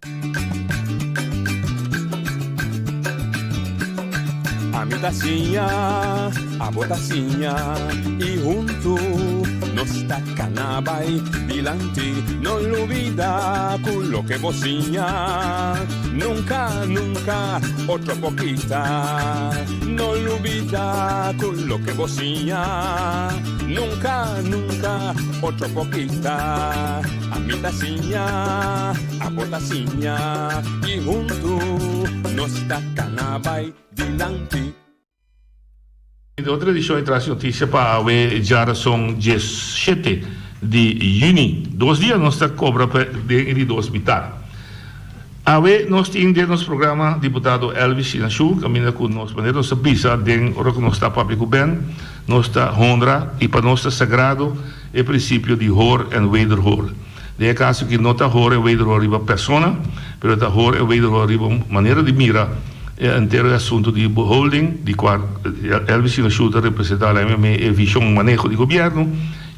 Ami ta siña, abo ta siña, i huntu nos ta kana bai dilanti. No lubida ku loke bo siña, nunka, nunka otro por kita. No lubida ku loke bo siña, nunka, nunka otro por kita. Ami ta siña, abo ta siña, i huntu nos ta kana bai dilanti. De otro edicion e traci noticia pa awe djarason diesshete di juni. Dos dia nos ta cobra pa den e di dos mitar. Awe nos tin den nos programa diputado Elvis Shinashu caminda cu nos manera nos ta bisa den ora cu nos ta papia cu Ben nos ta honra y pa nos ta sagrado e principio di hoor en wederhoor. Den e caso aki no ta hoor en wederhoor riba persona, pero ta hoor en wederhoor riba un manera di mira e entero e asunto di holding, di cua Elvis Shinashu ta representa la meme e vision maneho di gobierno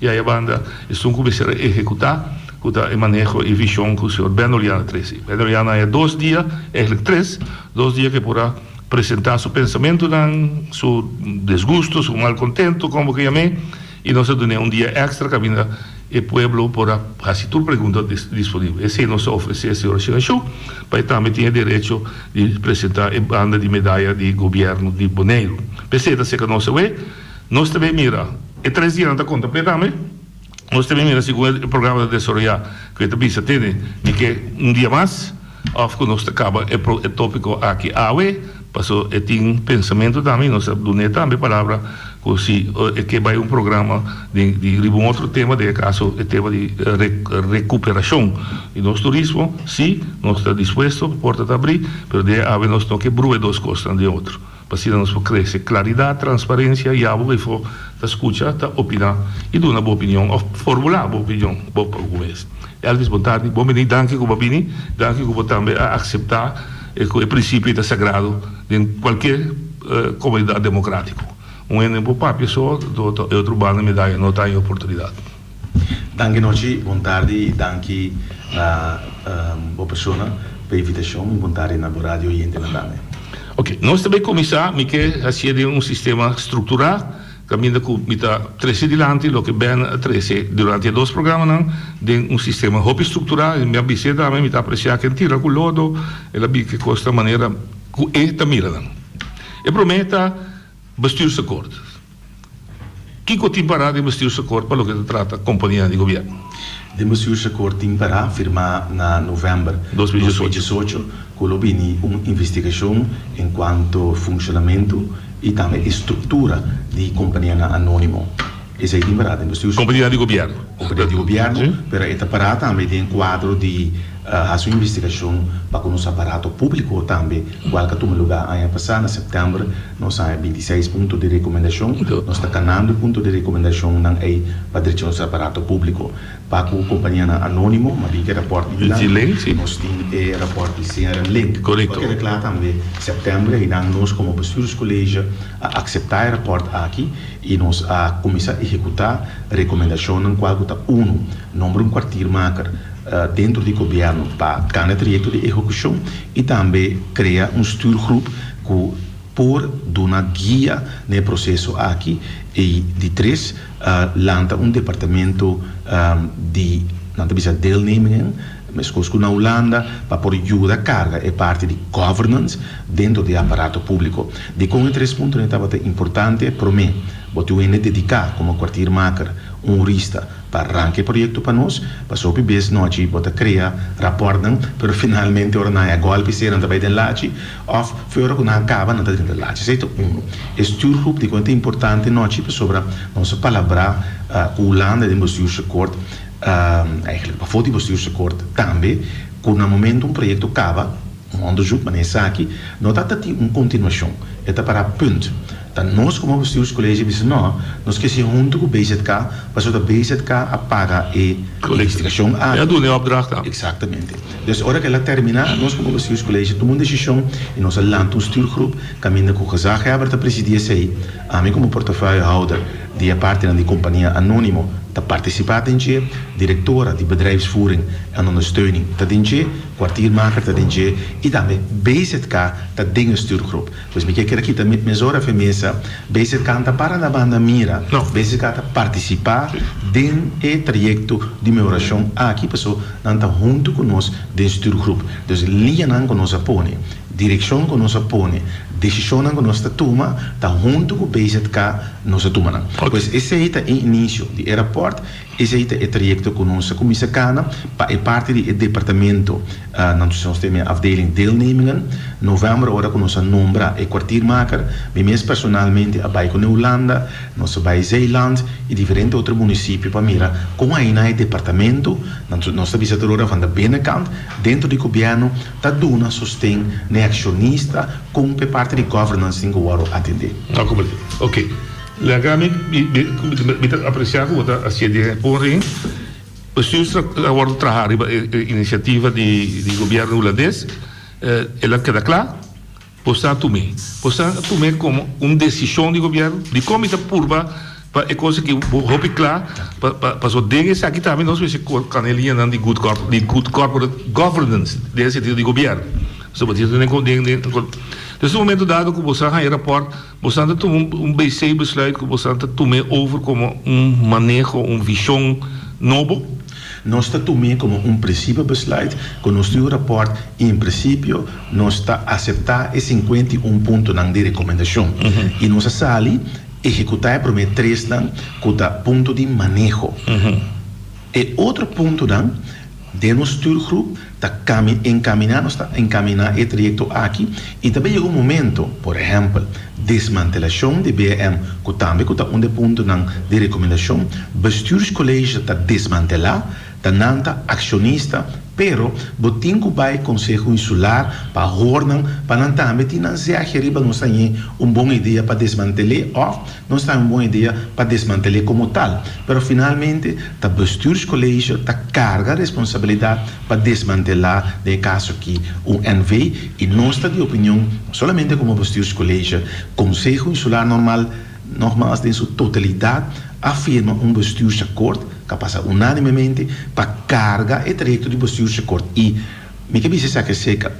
y aya banda esun cu mester a ehecuta cu ta e maneho y vision cu señor Ben Oliana a trece. Ben Oliana haya dos dia, eigenlijk tres, dos dia cu e por a presenta su pensamentonan, su desgusto, su malcontento, como bo ke yam'e. I nos a dun'é un dia èkstra kaminda e pueblo por a hasi tur pregunta disponibel. Esei nos a ofresé señor Shinashu pa e tambe tin e derecho di presentá e banda di medaya di gobièrnu di Boneiru. P'esei ta seka nos awe. Nos ta bin mira e tres dianan ta konta p'e tambe. Nos ta bin mira segun e programa ta desaroyá ku e ta bisa tene mi ke un dia mas. Of ku nos ta kaba e e topiko aki awe, paso e tin pensamentu tambe i nos ta dun'é tambe palabra ku si e ke bai un programa di di riba un otro tema, den e kaso e tema di rekuperashon di nos turismo, si nos ta dispuesto, porta ta abrí, pero den e awe nos no ke brua e dos kosnan den otro. Pa asina nos por krese klaridat, transparensia i abo ku ta skucha, ta opiná i duna bo opinion òf formulá bo opinion bo pa bo mes. Elvis, bon tardi, bon bini, danki ku bo a bini, danki ku bo tambe a akseptá ku e prinsipio ei ta sagrado den kualke komunidat demokratiko. Un hende por papia so, e otro banda medaya no ta haña oportunidat. Danki nochi, bon tardi y danki na bo persona pa e invitacion y bon tardi na bo radio oyentenan tambe. Ok, nos ta bay cuminsa, mi ke hacié den un sistema structura, caminda cu mi ta trece dilanti loke Ben a trece durante e dos programanan den un sistema hopi structura, y mi a bis'é tambe mi ta aprecia ken tira cu lodo, el a bi ke cos ta manera cu e ta mira nan. E prome ta Bestuursakkoord. Kiko tin pará den Bestuursakkoord pa loke ta trata kompanianan di gobièrnu? Den Bestuursakkoord tin pará, firmá na novèmber 2018, ku lo bini un investigashon enkuanto funshonamentu i tambe e struktura di kompanianan anónimo. Esei tin pará den Bestuursakkoord. Kompanianan di gobièrnu. Kompania di gobièrnu, pero e ta pará tambe den kuadro di hasi un investigashon pa ku nos aparato públiko tambe, kual ka tuma lugá aña pasá na sèptèmber. Nos haña bintiseis punto di rekomendashon. Nos ta kanando e punto di rekomendashonnan ei pa drecha nos aparato públiko. Pa ku kompanianan anónimo, ma bin ku e rapòrt di dilanti, nos tin e rapòrt di CRM Link. Pa keda kla tambe, sèptèmber einan nos komo Bestuurscollege a akseptá e rapòrt aki i nos a kuminsá ehekutá rekomendashonnan kual ku ta unu, nombra un kwartiermaker dentro di gobièrnu pa kana e trayekto di ehekushon i tambe krea un stuurgroep ku por duna guia na e proseso aki i di tres lanta un departamento di nan ta bisa deelnemingen meskos ku na Hulanda pa por yuda karga e parti di governance dentro di e aparato públiko. Dikon e tres puntonan tabata importante? Promé, bo tin un hende dediká komo kwartiermaker, un hurista, Pa ranka e proyekto pa nos, pasobra hopi bes nochi bo ta krea rapòrtnan, pero finalmente ora nan haña gòlpi esei nan ta bai den lachi, òf fe ora ku nan a kaba nan ta drenta lachi. Esei ta unu. E stuurgroep dikon ta importante nochi pasobra nos a palabrá ku Hulanda den Bestuursakkoord, eigenlijk pafó di Bestuursakkoord tambe, ku na momento un proyekto kaba, un onderzoek, manera esaki, no ta ta tin un kontinuashon, e ta para punt. Ta nos komo bestuurscollege a bisa no, nos ke hasi huntu ku BZK pasobra ta BZK a paga e investigashon aki. E a duna e opdracht tambe. Eksaktamente. Dus ora ku el a terminá, nos komo bestuurscollege a tuma un desishon i nos a lanta un stuurgroep kaminda ku gezaghebber ta presidí esei, ami komo portefeuillehouder di e partinan di kompania anónimo ta partisipá den dje, direktora di bedrijfsvoering en ondersteuning ta den dje, kwartiermaker ta den dje i tambe BZK ta den e stuurgroep. Pues mi ke kere kita mesora fe mesa, BZK no ta para na banda mira, BZK ta partisipá den e trayekto di mehorashon aki paso nan ta huntu ku nos den stuurgroep. Dus liñanan ku nos a pone, direkshon ku nos a pone, desishonnan ku nos ta tuma ta huntu ku BZK nos a tuma nan. Pues esei ta e inisio di e rapòrt. Esei ta e trayekto ku nos a kuminsá kana pa e parti di e departamento, nan nos ta yama e afdeling deelnemingen. Novèmber ora ku nos a nombra e kwartiermaker, mi mes personalmente a bai ku Nieuwlanda, nos a bai Zeeland i diferente otro munisipio pa mira kon aina e departamento, nan nos ta bisa tur ora van de binnenkant, dentro di gobièrnu ta duna sosten na e akshonista kon pa e parti di governance tin ku wòrdu atendé. Oké. Laga mi mi ta aprecia cu bo ta hacié di pon rin. Bestuur a wordo traha riba e iniciativa di di gobierno Hulandes. El a keda cla. Bo sa tum'é. Bo sa tum'é como un decision di gobierno. Dicon mi ta purba pa e cos aki hopi cla pa pa pasobra den esaki tambe nos mester cana e liñanan di good di good corporate governance den e sentido di gobierno. Pasobra bo tin den den den su momento dado cu bo sa haña e rapport. Bosan ta tuma un BC besluit ku bosan ta tum'é over komo un maneho, un vishon nobo? Nos ta tum'é komo un prinsipio besluit ku nos tin un rapòrt i en prinsipio nos ta aseptá e 51 puntonan di rekomendashon i nos a sali ehekutá e promé tresnan ku ta punto di maneho. E otro puntonan den nos stuurgroep ta encaminá, nos ta encaminá e trayecto aki y ta bay yega un momento, por ehempel, desmantelacion di BM cu tambe cu ta un de puntonan di recomendacion, Bestuurscollege ta desmantelá, ta nan ta accionista, pero bo tin cu bay Conseho Insular pa hoor nan pa nan tambe tin nan zegje riba nos ta ñe un bon idea pa desmantel'é of Nos ta un bon idea pa desmantel'é komo tal, pero finalmente ta Bestuurscollege ta karga responsabilidat pa desmantelá den e kaso aki un NV i nos ta di opinion, no solamente komo Bestuurscollege, Konseho Insular normal, nogmaals den su totalidat a firma un bestuursakkoord, ku a pasa unánimemente, pa karga e trayekto di bestuursakkoord i Mi ke bisa esaki seka,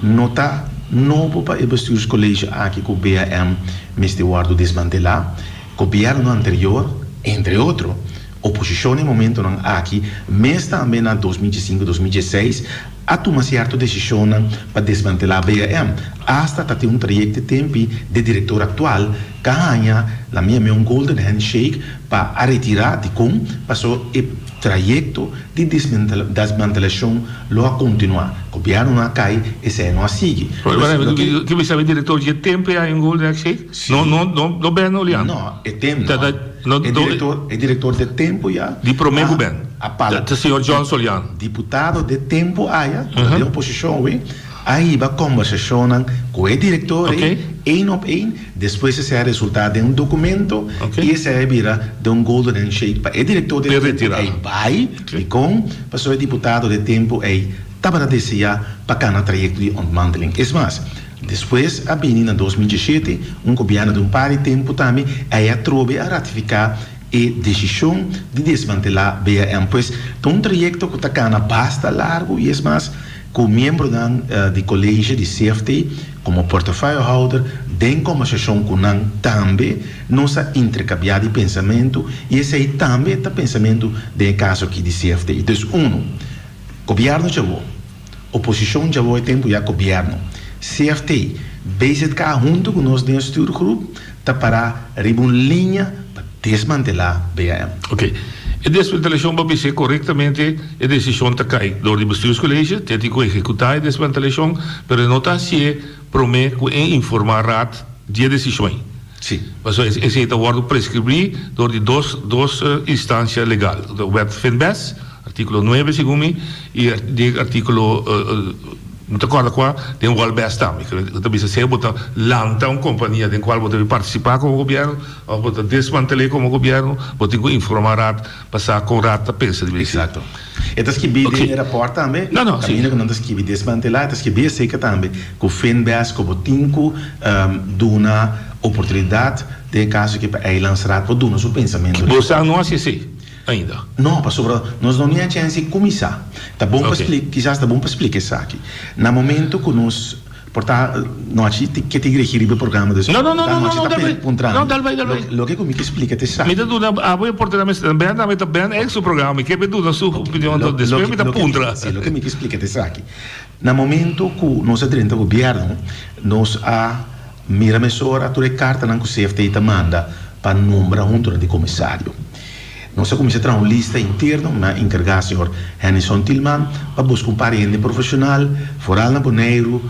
no ta nobo pa e bestuurscollege aki ku BAM mester wòrdu desmantelá. Gobièrnunan anterior, entre otro, oposishon e momentonan aki, mes tambe na 2015, 2016, a tuma sierto desishonnan pa desmantelá BAM. Asta ta tin un trayekto tempi de direktor aktual ka haña la mi yam'é un golden handshake pa a retirá. Dikon? Paso e trayekto di desmantelashon lo a kontinuá. Gobièrnu no a kai, esei no a sigui. Ke bisa mi direktor dje tempu e a un golden handshake? No, no, no, no Ben Oliano. No, e tem no. E direktor, e direktor de tempu ya. Di promé ku Ben. A pala. Ta señor John Soliano. Diputado de tempu aya, ku ta den oposishon awe, a hiba kòmbersashonnan ku e direktor ei, één op één. Despues esei a resultá den un dokumento i esei a bira den un golden handshake pa e direktor di e tempu ei bai. Dikon? Pasobra e diputado di e tempu ei tabata deseá pa kana trayekto di ontmanteling. Es mas, despues a bini na 2017 un gobièrnu di un par di tempu tambe ei atrobe a ratifiká e desishon di desmantelá BAM. Pues ta un trayekto ku ta kana basta largu i es mas, Ku miembronan di College di CFT komo portefeuillehouder den kombersashon ku nan tambe nos a interkambiá di pensamentu i esei tambe ta pensamentu den e kaso aki di CFT. Dus unu, Gobièrnu djabó, oposishon djabó e tempu ya gobièrnu, CFT, BZK huntu ku nos den e stuurgroep ta pará riba un liña pa desmantelá BAM. Ok. E desmantelashon bo bis'é korektamente e desishon ta kai dor di Bestuurscollege, te tin ku ehekutá e desmantelashon, pero e no ta hasié promé ku e informá Raad di e desishon ei. Sí. Pasobra esei ta wòrdu preskribí dor di dos dos instansia legal, Wet Finbes, artíkulo nuebe segun mi, i di artíkulo. Mi ta kòrda kua den Wolbes tambe, ku ta bisa sea bo ta lanta un kompania den kual bo ta bin partisipá komo gobièrnu òf bo ta desmantel'é komo gobièrnu, bo tin ku informá Raad pa sa kon Raad ta pensa riba esei. Eksakto. E ta skibí den e rapòrt tambe, kaminda ku nan ta skibi desmantelá, e ta skibí esei tambe ku Finbes ku bo tin ku duna oportunidat den e kaso aki pa Eilandsraad por duna su pensamentu riba. Bo sa no hasi esei? Ainda. No, pasobra nos no ni a chèns di kuminsá. Ta bon pa splika, kisas ta bon pa splika esaki. Na momento ku nos por ta nochi ti ke tin regi riba e programa dus No, no, no, ta no, nochi no, ta dal bai. puntra No, mi. dal bai, dal bai. Loke ku mi ke splika ta esaki. Mi ta duna abo e oportunidat mester Ben tambe ta Ben ex su programa mi ke be duna su opinion anto despues mi ta puntra. Si, loke mi ke splika ta esaki. Na momento ku nos a drenta gobièrnu nos a mira mesora tur e kartanan ku CFT ta manda pa nombra huntonan di komisario. Nos a kuminsá traha un lista interno, mi a enkargá señor Hennyson Tilman pa buska un par di hende profeshonal, foral na Boneiru,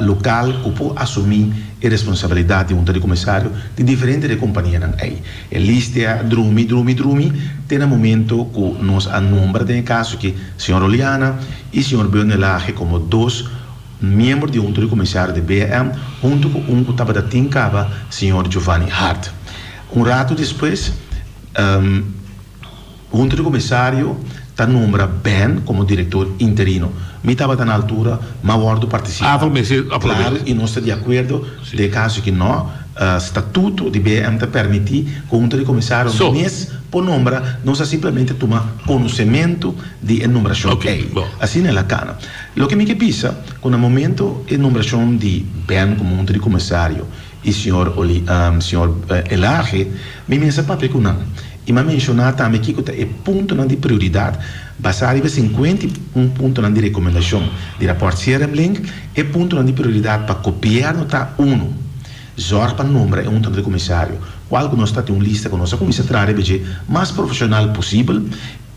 lokal ku por asumí e responsabilidat di hunta di komisario di diferente di e kompanianan ei. E lista a drumi, drumi, drumi te na momento ku nos a nombra den e kaso aki señor Oliana i señor Beunelage komo dos miembro di hunta di komisario di BAM huntu ku un ku tabata tin kaba, señor Giovanni Hart. Un ratu despues. Hunto di Komisario ta nombra Ben komo direktor interino. Mi tabata na altura, m'a wòrdu partisipá. Klaro i nos ta di akuerdo den e kaso aki no. Statuto di BM ta permití ku Hunta di Komisario mes por nombra, nos a simplemente tuma konosementu di e nombrashon ei. Asina el a kana. Loke mi ke bisa ku na momento e nombrashon di Ben komo Hunta di Komisario I señor Oli, señor Elhage, mi mes a papia ku nan i mi a menshoná tambe kiko ta e puntonan di prioridat basá riba e 51 puntonan di rekomendashon di rapòrt CRM-Link. E puntonan di prioridat pa gobièrnu ta, unu, zòrg pa nombra e hunta di komisario, kual ku nos ta tin un lista ku nos a kuminsá traha riba dje mas profeshonal posibel.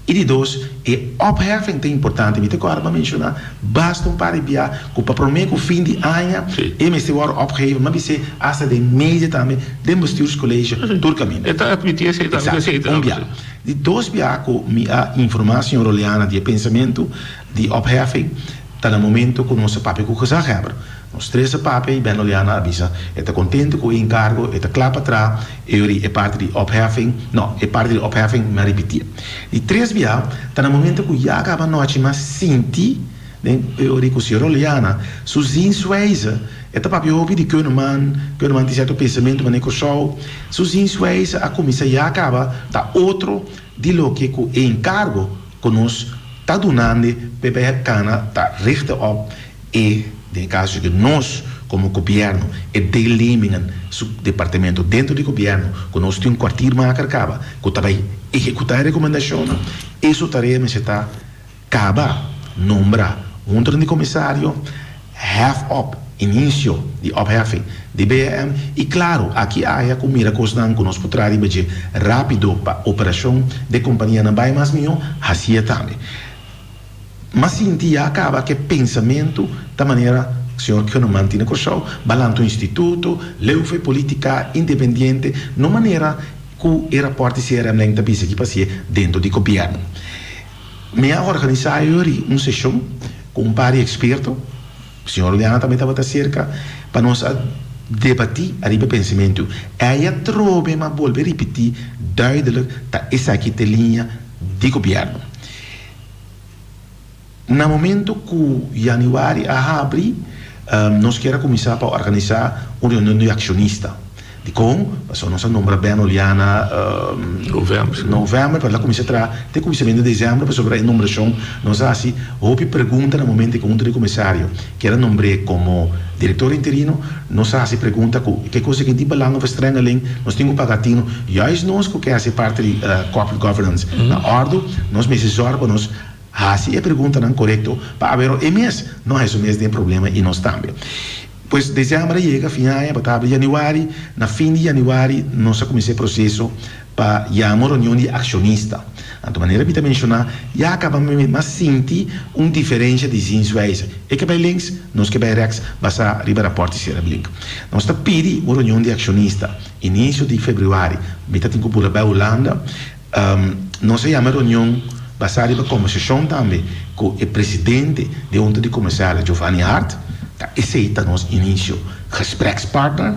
I di dos, e opheffing ta importante. Mi ta kòrda pa menshoná basta un par di bia ku pa promé ku fin di aña e mester wòrdu opgeheven. Mi a bis'é asta den media tambe, den bestuurscollege, tur kaminda. E ta atmití esei tambe. Eksakto, un bia. Di dos bia ku mi a informá señor Oleana di e pensamentu di opheffing ta na momento ku nos a papia ku gezaghebber. Nos tres a papia i Ben Oleana a bisa e ta kontentu ku e enkargo, e ta kla pa traha e ori e parti di opheffing, no, e parti di opheffing mi a ripitié. Di tres bia ta na momento ku ya kaba anochi mi a sinti den e ori ku señor Oleana su zienswijze, e ta papia hopi di Kunneman, Kunneman tin sierto pensamentu manera Kòrsou, su zienswijze a kuminsá ya kaba ta otro di loke ku e enkargo ku nos ta dunande p'e bai kana ta richten op E den e kaso ku nos komo gobièrnu e deelnemingen su departamento dentro di gobièrnu ku nos tin un kwartiermaker kaba ku ta bai ehekutá e rekomendashonnan e su tarea mester ta kaba nombra hunter di komisario hef op inisio di opheffing di BAM i klaro aki aya ku mira kosnan ku nos por traha riba dje rápido pa operashon di e kompanianan bai mas mihó hasié tambe. M'a sinti ya kaba ku e pensamentu ta manera señor Kunneman tin na Kòrsou, balanta un instituto, leu for e politika, independiente, no manera ku e rapòrt di CRM-Link ta bisa ki pasié dentro di gobièrnu. Mi a organisá ayori un seshon ku un par di eksperto, señor Oleana tambe tabata serka, pa nos a debatí ariba e pensamentu. Ei atrobe m'a bolbe ripití duidelik ta esaki ta e liña di gobièrnu. Na momento ku yanüari a habri, nos kier a kuminsá pa organisá un reunion di akshonista. Dikon? Pasobra nos a nombra Ben Oliana novèmber, pero el a kuminsá traha te kuminsamentu di desèmber pasobra e nombrashon nos a hasi hopi pregunta na momento ku hunta di komisario kier a nombr'é komo direktor interino. Nos a hasi pregunta ku ke kos aki di belangenverstrengeling, nos tin ku paga tino. Juist nos ku ke hasi parti di corporate governance na òrdu, nos mester zòrg pa nos hasi e preguntanan korekto pa awero e mes no hasi su mes den problema i nos tambe. Pues desèmber a yega, fin aña, pa ta habri yanüari, na fin di yanüari nos a kuminsá e proseso pa yama un reunion di akshonista. Anto manera mi ta menshoná, ya kaba mi a sinti un diferensha di zienswijze. E ke bai links, nos ke bai rèks, basá riba rapòrt di Sierra Blink. Nos ta pidi un reunion di akshonista inisio di febrüari. Mi ta tin ku bula bai Hulanda. Nos a yama e reunion. Basá riba kombersashon tambe ku e presidente di Hunta di Komisario Giovanni Hart, ta esei ta nos inisio gesprekspartner.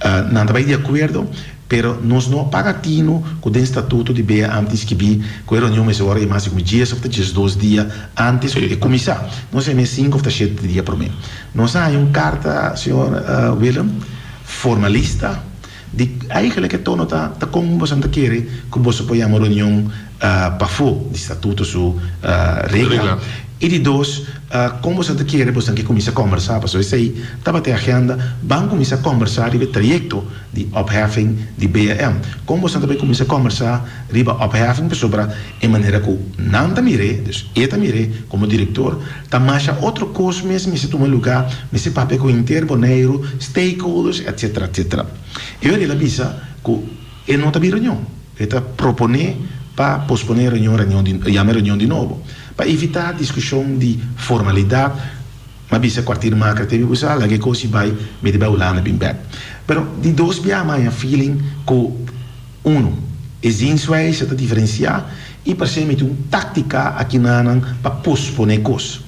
Nan ta bai di akuerdo, pero nos no a paga tinu ku den statuto di BAM tin skibí ku e reunion mester wòrdu yamá segun djes òf ta 12 dia ántes ku e kuminsá. Nos a yam'é sinku òf ta shete dia promé. Nos a haña un karta, señor Willem, formalista. Di eigenlijk e tono ta ta kon boso ta kere ku boso por yama reunion pafó di statuto su regla. I di dos, kon boso ta kere boso ke kuminsá kòmbersá, pasobra esei tabata e agenda, ban kuminsá kòmbersá riba e trayekto di opheffing di BAM. Kon boso ta bai kuminsá kòmbersá riba opheffing pasobra e manera ku nan ta mir'é, dus e ta mir'é komo direktor, Ta masha otro kos mes mester tuma lugá, mester papia ku henter Boneiru, stakeholders, etcetera, etcetera. E ora el a bisa ku e no ta bin reunion. E ta proponé pa posponé e reunion, reunion di, yama e reunion di nobo. Pa evitá diskushon di formalidat, m'a bisa kwartiermaker te mi ku sa, laga e kos i bai, mi ta bai Hulanda bin bèk. Pero di dos biaha m'a haña feeling ku. Unu, e zienswijze ta diferensiá i parsé mi tin un táktika akinanan pa posponé kos.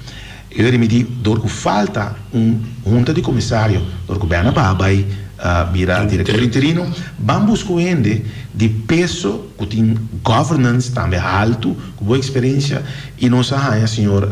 E ora mi di dor ku falta un hunta di komisario, dor ku Berna baha bai bira direktor interino, ban buska un hende di peso ku tin governance tambe haltu, ku bon eksperensia i nos a haña señor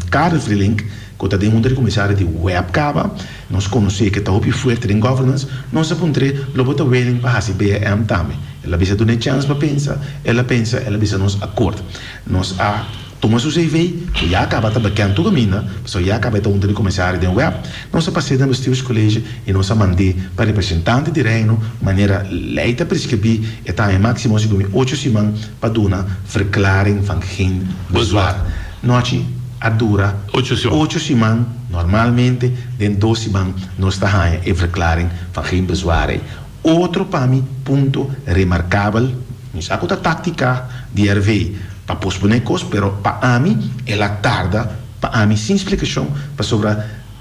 Karel Vrielink ku ta den hunta di komisario di web kaba. Nos konosé ke ta hopi fuerte den governance, nos a puntr'é lo bo ta willing pa hasi BAM tambe. El a bisa dun'é chèns pa pensa, el a pensa, el a bisa nos akort. Nos a tuma su CV, ku ya kaba ta bekend tur kaminda, pasobra ya kaba e ta hunta di komisario den web. Nos a pas'é den Bestuurscollege i nos a mand'é pa representante di Reino, manera lei ta preskribí, e ta haña máksimo segun mi ocho siman pa duna verklaring van geen bezwaar. Nochi a dura ocho siman, normalmente den dos siman nos ta haña e verklaring van geen bezwaar ei. Otro pa mi punto remarkabel, mi sa ku ta taktika di RV pa posponé kos, pero pa ami el a tarda pa ami sin splikashon pasobra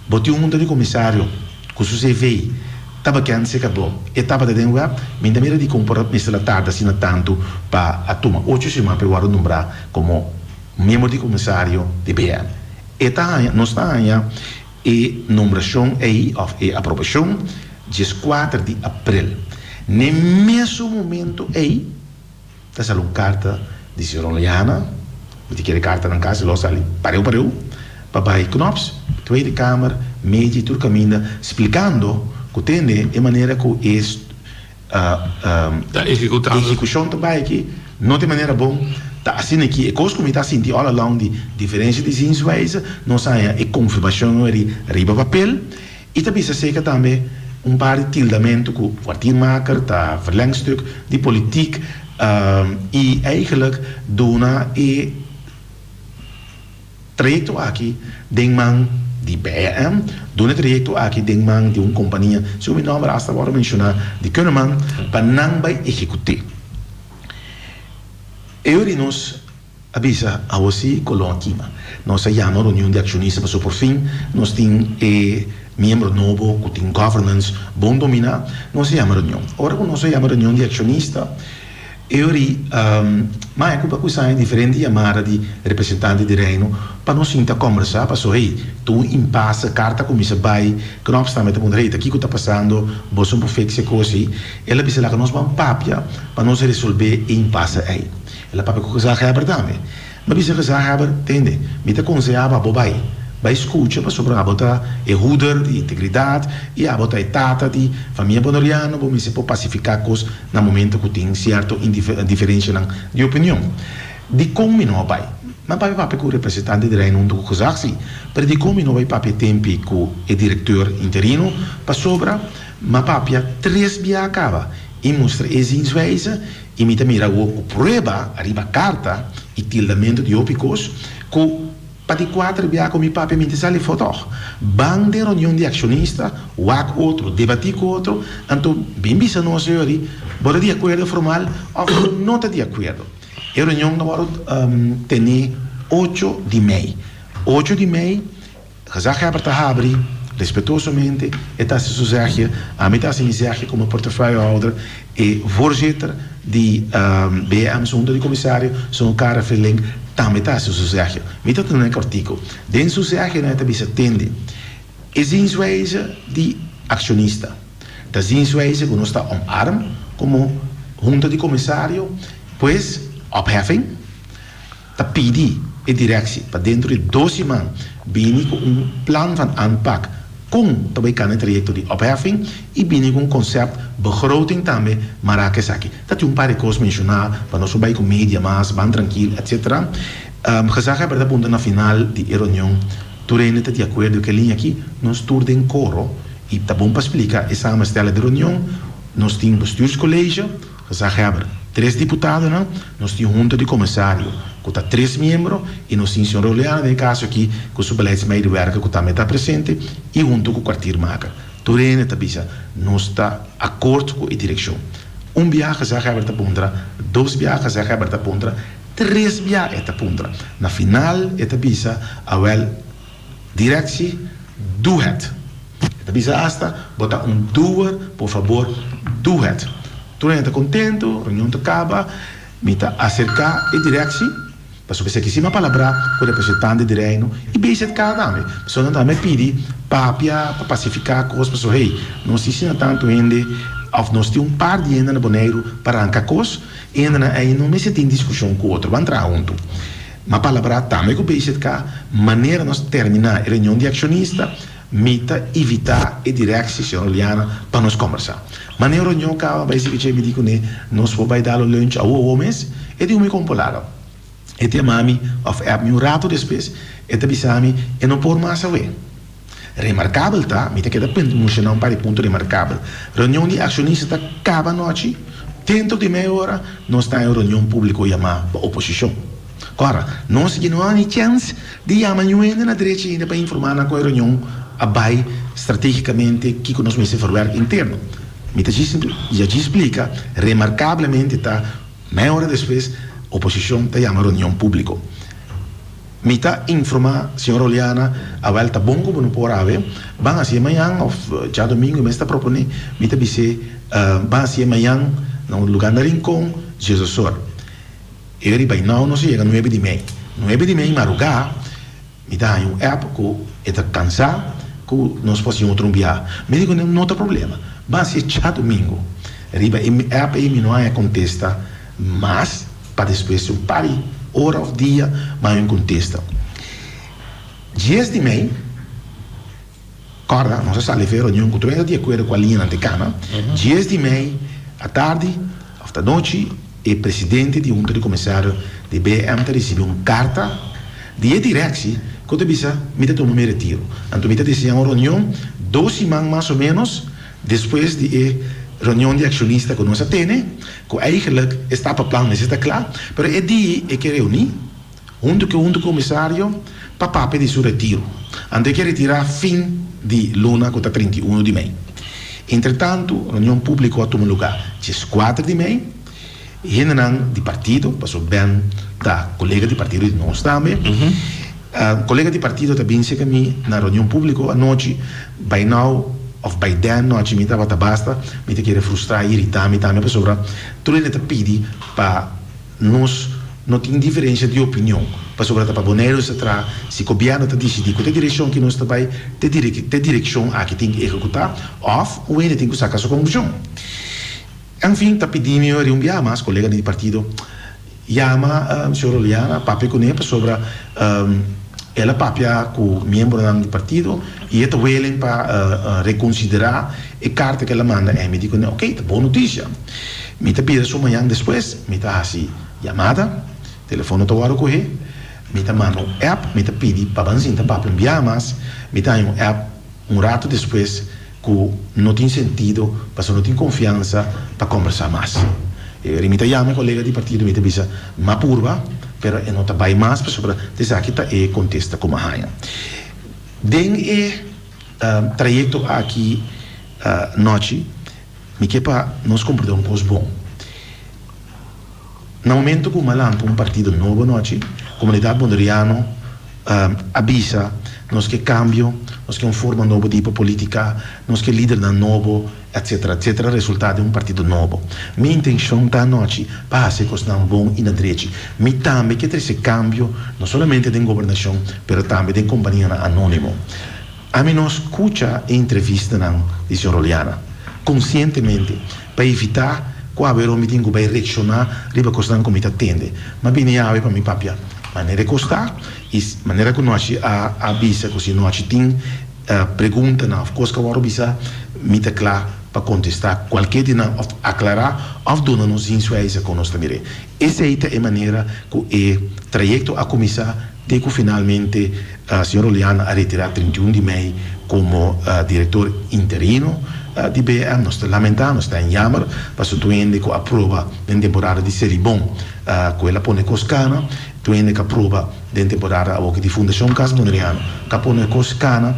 bo tin un hunta di komisario ku su CV ta bekend serka bo, e tabata den web, mi ta mira dikon por mester a tarda asina tantu pa a tuma ocho siman pa e wòrdu nombrá komo Miembro di komisario di BN. E ta haña, nos ta haña e nombrashon ei òf e aprobashon 14 di aprel. N'e mesun momento ei ta sali un karta di señor Oleana, mi ta kere e kartanan kasi lo sali pareu pareu, pa bai Knops, Tweede Kamer, media i tur kaminda splikando ku tende e manera ku e Ta ehekutando. Ehekushon ta bai aki no ta e manera bon. Ta asina aki e kos ku mi ta sinti all along di diferensia di zienswijze, nos a haña e konfirmashon eri riba papel i ta bisa seka tambe un par di tildamentu ku kwartiermaker ta verlengstuk di politiek i eigenlijk duna e Trayekto aki den man di BAM, duna e trayekto aki den man di un kompania, segun mi nòmber asta wòrdu menshoná, di Kunneman, pa nan bai ehekut'é. E ora di nos a bisa, Awor sí Colon a kima. Nos a yama reunion di akshonista pasobra por fin nos tin e miembro nobo ku tin governance bon dominá. Nos a yama reunion. Ora ku nos a yama reunion di akshonista, E ori maya ku pa kusa haña diferente yamada di representante di Reino pa nos sinta kombersá paso hey ta un impase karta kuminsá bai Knops tambe ta puntra hey ta kiko ta pasando boso no por fix e kos ei el a bisa laga nos ban papia pa nos resolbe e impase ei el a papia ku gezaghebber tambe Mi a bisa gezaghebber tende mi ta konsehá bo abo bai bai skucha pasobra abo ta e hoeder di integridat i abo ta e tata di famia boneriano bo mester por pasifiká kos na momento ku tin sierto diferenshanan di opinion. Dikon mi no a bai? Mi a bai papia ku representante di Reino huntu ku gezag si, pero dikon mi no bai papia tempi ku e direkteur interino? Pasobra mi a papia tres bia kaba i mustra e zienswijze i mi ta mira awor ku prueba ariba karta i tildamentu di hopi kos ku Pa di kuater bia ku mi papia mi ta sali for tòg. Ban den reunion di akshonista, wak otro, debatí ku otro, anto bin bisa nos yori bo ta di akuerdo formal òf bo no ta di akuerdo. E reunion ta wòrdu tene ocho di mei. Ocho di mei, gezaghebber ta habri. Respetuosamente e ta hasi su zegje, ami ta hasi mi zegje komo portefeuillehouder, e voorzitter di BM su hunta di komisario, señor Karel Vrieling, tambe ta hasi su zegje. Mi ta tene kòrtiku. Den su zegjenan e ta bisa tende e zienswijze di akshonista ta zienswijze ku nos ta omarm komo hunta di komisario, pues opheffing. Ta pidi e directie pa dentro di dos siman bini cu un plan van aanpak con ta bay cana e trayecto di opheffing y bini cu un concept begroting tambe mara cu esaki. Ta tin un par di cos menciona pa nos por bay cu media mas, ban trankil etc. Gezaghebber ta punta na final di e reunion tur hende ta di acuerdo cu e liña aki, nos tur den coro y ta bon pa splica e samenstellen di reunion, nos tin bestuurscollege, Gezaghebber, tres diputadonan, nos tin hunta di komisario ku ta tres miembro i nos tin señor Oleana den e kaso aki ku su beleidsmedewerker ku tambe ta presente i hunto ku kwartiermaker. Tur hende ta bisa nos ta akort ku e direkshon. Un biaha Gezaghebber ta puntra, dos biaha Gezaghebber ta puntra, tres biaha e ta puntra. Na final e ta bisa awel Directie, doe het. E ta bisa asta, bo ta un doer, por fabor, doe het. Tur hende ta kontentu, reunion ta kaba, mi ta aserká e directie, pasobra esaki si mi a palabrá ku representante di Reino i BZK tambe. Pasobra nan tambe a pidi papia pa pasifiká kos, pasobra hey, nos tin asina tantu hende òf nos tin un par di hende na Boneiru pa ranka kos, e hendenan ei no mester tin diskushon ku otro, ban traha huntu. M'a palabrá tambe ku BZK, manera nos terminá e reunion di akshonista, mi ta invitá e direksie, señor Oleana, pa nos kòmbersá. Manera e reunion kaba, bai sigui dje, mi di kuné, nos por bai dal un lunch awo awo mes? E di ku mi kon por laga. E ta yama mi òf app mi un ratu despues, e ta bisa mi e no por mas awe. Remarkabel ta, mi ta keda menshoná un par di punto remarkabel. Reunion di akshonista ta kaba anochi, dentro di mei ora nos ta den un reunion públiko yamá pa oposishon. Kòrda, nos sigui no a ni chèns di yama niun hende na drechi ainda pa informá nan kon e reunion a bai stratégikamente, kiko nos mester verwèrk interno. Mi ta djis ya djis splika, remarkablemente ta mei ora despues oposishon ta yama reunion públiko. Mi ta informa señor Oleana, awel ta bon ku bo no por awe, ban hasié mañan of djadomingo mes ta proponé, mi ta bis'é ban hasié mañan na un lugar na Rincon, Jesosor. E riba i nou nos a yega nuebe di mei. Nuebe di mei marugá mi ta haña un app ku e ta kansá ku nos por hasi un otro un biaha. Mi di ku no ta problema, ban hasié djadomingo. Riba e app ei mi no haña kontesta mas. Pa despues di un par di ora of dia m'a un kontesta. Dies di mei, kòrda, nos a sali for e reunion ku tur hende ta di akuerdo ku a liñanan ta kana. Dies di mei atardi of ta nochi e presidente di hunta di komisario di BM ta risibí un karta di e direksi ku ta bisa mi ta tuma mi retiro. Anto mi ta deseá un reunion dos siman mas o ménos Despues di e reunion di accionista cu nos a tene, cu eigenlijk e stappenplan mester ta cla, pero e di e ke reuni hunto cu e hunto comisario pa papia di su retiro. Anto e ke retira fin di luna cu ta 31 di mei. Entretanto reunion publico a tuma lugar diescuater di mei. Hendenan di partido, pasobra Ben ta colega di partido di nos tambe. Colega di partido ta bin cerca mi na reunion publico anochi, by now of by then nochi mi tabata basta, mi ta kere frustra y irita mi tambe pasobra tur hende ta pidi pa nos no tin diferencia di opinion, pasobra ta pa Boneiru nos ta traha, si gobierno ta dicidi cu ta direccion ki nos ta bay, te direccion aki tin ki ehecuta of un hende tin cu saca su conclusion. En fin, ta pidi mi ori un biaha mas, coleganan di partido, yama señor Oleana, papia cune pasobra el a papia cu miembronan di partido y e ta willing pa reconsidera e carta cu el a manda. En mi di cune, ok, ta bon noticia. Mi ta bira su mañan despues, mi ta haci yamada, telefono ta worde coge, mi ta manda un app, mi ta pidi pa ban sinta papia un biaha mas, mi ta haña un app un rato despues, ku no tin sentido pasobra no tin konfiansa pa kombersá mas. E mi ta yama e kolega di partido mi ta bisa m'a purba pero e no ta bai mas pasobra esaki ta e kontesta ku m'a haña. Den e trayekto aki nochi mi ke pa nos komprendé un kos bon. Na momento ku m'a lanta un partido nobo nochi komunidat bonderiano a bisa nos ke kambio. Nos ke un forma nobo di hiba politica, nos ke lidernan nobo, etc. Etc. Resulta den un partido nobo. Mi intencion ta anochi pa haci e cosnan bon y na drechi. Mi tambe ke trece cambio, no solamente den gobernacion, pero tambe den companianan anonimo. Ami no scucha e entrevistanan di señor Oleana, conscientemente, pa evita cu awe mi tin cu bay reacciona riba cosnan cu mi ta tende. M'a bini awe pa mi papia manera e cos ta y manera cu nochi a a bisa cu si nochi tin preguntanan of cos cu a worde bisa, mi ta cla pa contesta cualkier di nan of aclara of duna nos zienswijze con nos ta mir'e. Esey ta e manera cu e trayecto a cuminsa te cu finalmente Señor Oleana a retira 31 di mei como director interino di BM. Nos ta lamenta, nos ta en jammer pasobra tur hende cu a proba den temporada di Selibon cu el a pone cos cana, tur hende cu a proba den temporada awoki di Fundacion Cas Boneriano cu a pone cos cana.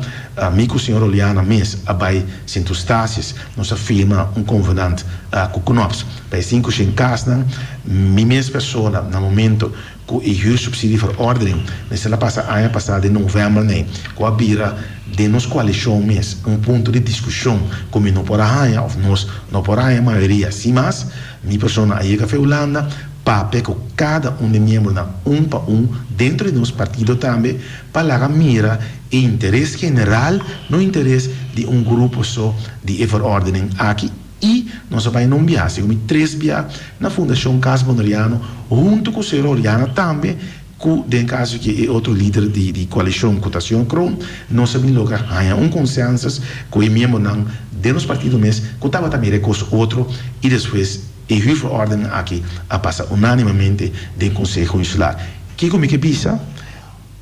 Mi cu señor Oleana mes a bay Sint Eustatius, nos a firma un convenant cu Knops pa e 500 casnan. Mi mes persona na momento Ku e huursubsidieverordening mester a pasa aña pasá den novèmber nei, ku a bira den nos koalishon mes un punto di diskushon ku mi no por a haña òf nos no por a haña mayoria. Sin mas, mi persona a yega fe Hulanda papia ku kada un di miembronan un pa un dentro di nos partido tambe pa laga mira e interes general, no interes di un grupo so di e verordening aki. I nos a bai na un biaha, segun mi tres bia, na Fundashon Cas Boneriano huntu ku señor Oriana tambe, ku den kaso ki e otro lider di di koalishon ku ta señor Kroon, nos a bin logra haña un konsensus ku e miembronan den nos partido mes ku tabata mira e kos otro i despues e huurverordening aki a pasa unánimamente den Konseho Insular. Kiko mi ke bisa?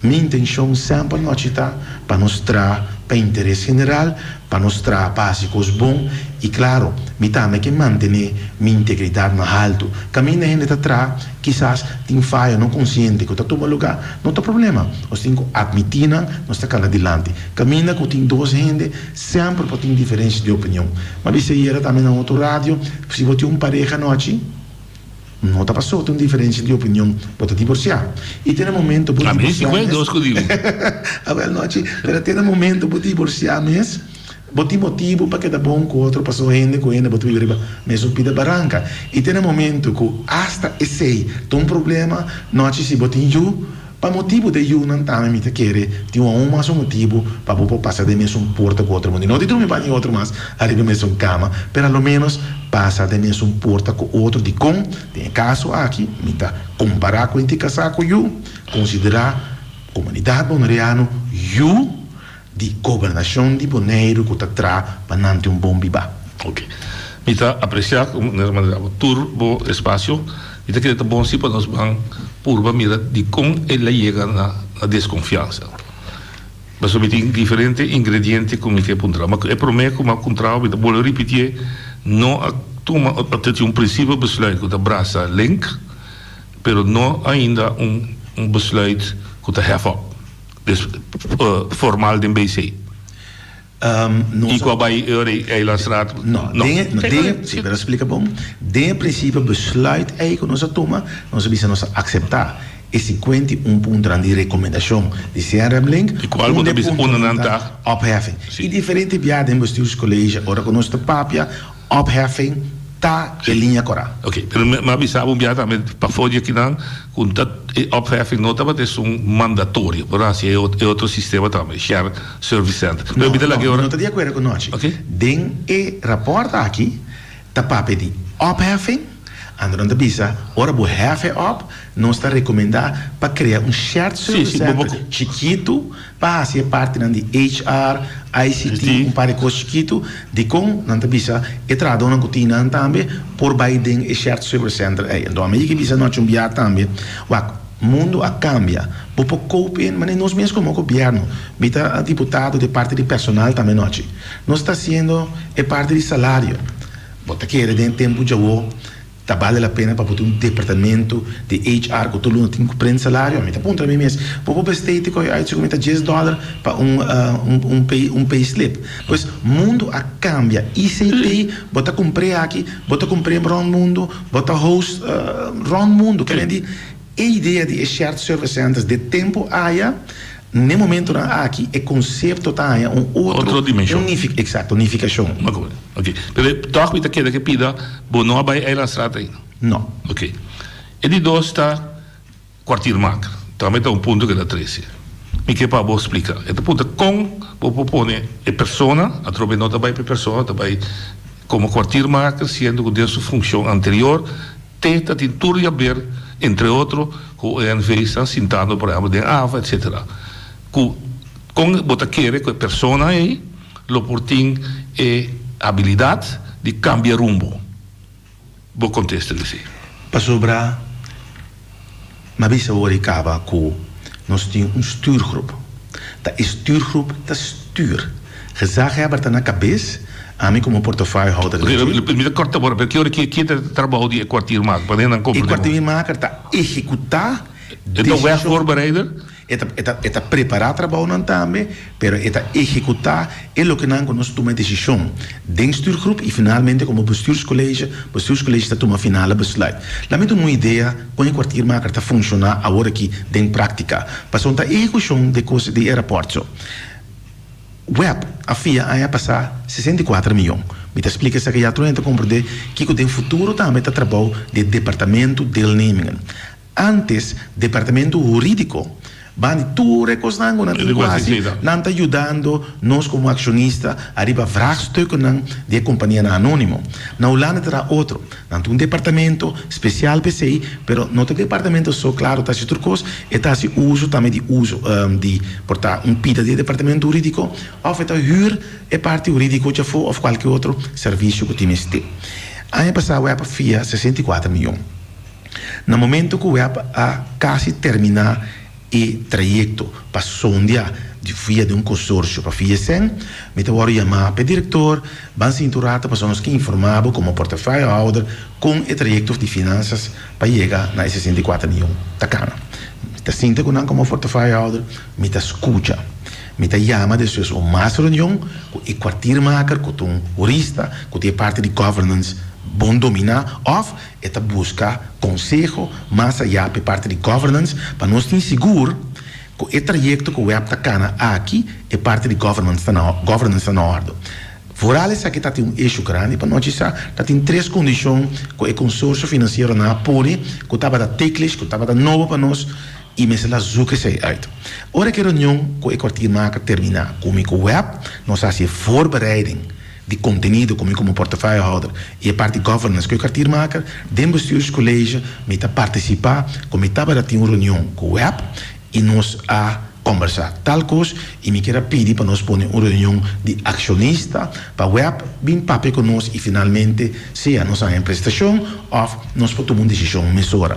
Mi intencion semper nochi ta pa nos traha pa interes general, pa nos traha pa haci cos bon y claro, mi tambe ke mantene mi integridad na halto. Caminda hende ta traha, kisas tin fayo no consciente cu ta tuma lugar, no ta problema, nos tin cu admiti nan, nos ta cana dilanti. Caminda cu tin dos hende, semper por tin diferencia di opinion. M'a bisa ayera tambe na otro radio, si bo tin un pareha nochi, No ta paso tin un diferencia di opinion, bo ta divorcia. Y te na momento bo divorcia mes. Awel nochi, pero te na momento bo divorcia mes, bo tin motibo pa keda bon cu otro paso hende cu hende bo ta biba riba mesun pida baranca. Y te na momento cu hasta esey ta un problema, nochi si bo tin yu, Pa motibu de yunan tambe mi ta kere tin un aun mas un motibu pa bo por pasa den mesun porta ku otro mundu. No di drumi pa ni otro mas ariba mesun kama, pero a lo menos pasa den mesun porta ku otro. Dikon? Den e kaso aki mi ta kompará ku hende kasá ku yu, konsiderá komunidat boneriano yu. Di gobernashon di Boneiru ku ta tra pa nan tin un bon bibá. Ok. Mi ta apresiá ku manera manera bo tur bo espasio. Mi ta kere ta bon si pa nos ban purba mira dikon el a yega na na deskonfiansa. Pasobra mi tin diferente ingrediente ku mi ke puntra. Ma e promé ku mi a puntra bo mi ta bolbe ripitié, no a tuma a tin un prinsipio besluit ku ta brasa link, pero no ainda un un besluit ku ta hef op. Dus formal den BC. Nos I ku a bai e ora Eilandstraat? No, den e, den e, si, pero splika bon. Den e prinsipio besluit ei ku nos a tuma, nos a bisa nos a akseptá e 51 puntonan di rekomendashon di CRM Link, Di kual bo unda ta e bisa unda puntonan nan ta ta? opheffing. Si. I diferente bia den Bestuurscollege ora ku nos ta papia, Opheffing ta e liña korá. Ok, pero mi a bisa bo un bia tambe pafó di akinan ku ta e opheffing no tabata esun mandatorio, por hasi e otro sistema tambe, shared service center. No, no, mi no ta di akuerdo ku nochi. Den e rapòrt aki ta papia di opheffing, anto nan ta bisa ora bo hef e op, nos ta rekomendá pa krea un shared service center chikitu Pa hasi e partinan di HR, ICT, un par di kos chikitu, dikon nan ta bisa e trahadónan ku tin nan tambe por bai den e shared service center ei. Anto ami yega bisa nochi un bia tambe, wak, mundu a kambia, bo por koop in, manera nos mes komo gobièrnu, mi ta diputado di e parti di personal tambe nochi, nos ta hasiendo e parti di salario, bo ta kere den tempu djawo. Ta bale la pena pa bo tin un departamento di HR ku tur luna tin ku prende salario? Mi ta puntra mi mes, bo por bestei te koe uit segun mi ta djes dòler pa un un pay un payslip. Pues mundu a kambia, ICT bo ta kumpr'é aki, bo ta kumpr'é rònt mundu, bo ta host rònt mundu. Kende di e idea di e shared service centers de tempu aya. N'e momentonan aki e konsepto ta haña un otro, Otro dimenshon. un nifi, eksakto, nifikashon. Oké. Pero tòg mi ta keda ke pida bo no a bai Eilandstraat ainda? No. Oké. E di dos ta kwartiermaker. Tambe ta un punto ku el a trese. Mi ke pa bo splika. E ta puntra kon bo por pone e persona, atrobe no ta bai pa e persona, ta bai komo kwartiermaker siendo ku den su funshon anterior te ta tin tur yaber entre otro ku ONV stan sintando por ehempel den ava etcetera. Ku kon bo ta kere ku e persona ei lo por tin e habilidat di kambia rumbo? Bo kontesta di si. Pasobra m'a bisa awor i kaba ku nos tin un stuurgroep. Ta e stuurgroep ta stuur. Gezaghebber ta na kabes, ami komo portefeuillehouder den dje. Mi ta kòrta bo, pero ki ora ki ta e trabou di e kwartiermaker? Pa nan E kwartiermaker ta ehekutá E ta wegvoorbereider? E ta, e ta, e ta prepará trabounan tambe, pero e ta ehekutá e lokenan ku nos tuma e desishon den stuurgroep i finalmente komo bestuurscollege, bestuurscollege ta tuma finale besluit. Laat mi duna un idea kon e kwartiermaker ta funshoná awor aki den práktika. Pasobra ta ehekushon di e kos di e rapòrt so. Web a fia aña pasá 64 miyon. Mi ta splika esaki ya tur hende ta komprendé kiko den futuro tambe ta trabou di e departamento deelnemingen. Antes, Departamento Hurídiko, banda di tur e kosnan ku nan tin ku hasi, nan ta yudando nos komo akshonista ariba vraagstukkennan di e kompanianan anónimo. Na Hulanda ta traha otro. Nan tin un departamento spesial pa esei, pero no ta departamento so, klaro, ta hasi tur kos, e ta hasi uso tambe di uso di por ta un pida di e departamento hurídiko òf e ta hür e parti hurídiko djafó òf kualke otro servisio ku tin mester. Aña pasá web a fia 64 mion. Na momento ku web a kasi terminá e trayekto pa sondia di via di un konsorsio pa fia esèn, mi ta wòrdu yamá pa e direktor, Ban sinti un rato pasobra nos ke informá bo komo portefeuillehouder kon e trayekto di finansas pa yega na e 64 mion ta kana. Mi ta sinta ku nan komo portefeuillehouder, mi ta skucha. Mi ta yama despues un mas reunion ku e kwartiermaker ku ta un hurista ku tin e parti di governance bon dominá òf E ta buska konseho mas ayá pa e parti di governance pa nos tin sigur ku e trayekto ku web ta kana aki e parti di governance ta na governance ta na òrdu. Vooral esaki ta tin un issue grandi pa nochi sa ta tin tres kondishon ku e konsorsio finansiero nan a pone ku tabata ticklish ku tabata nobo pa nos i mester la zoek esei uit. Ora ku e reunion ku e kwartiermaker terminá ku mi ku web nos a hasi e voorbereiding di kontenido ku mi komo portefeuillehouder i e parti governance ku e kwartiermaker den bestuurscollege mi ta partisipá ku mi tabata tin un reunion ku web i nos a kombersá tal kos i mi kier a pidi pa nos pone un reunion di akshonista pa web bin papia ku nos i finalmente sea nos haña un prestashon òf nos por tuma un desishon mesora.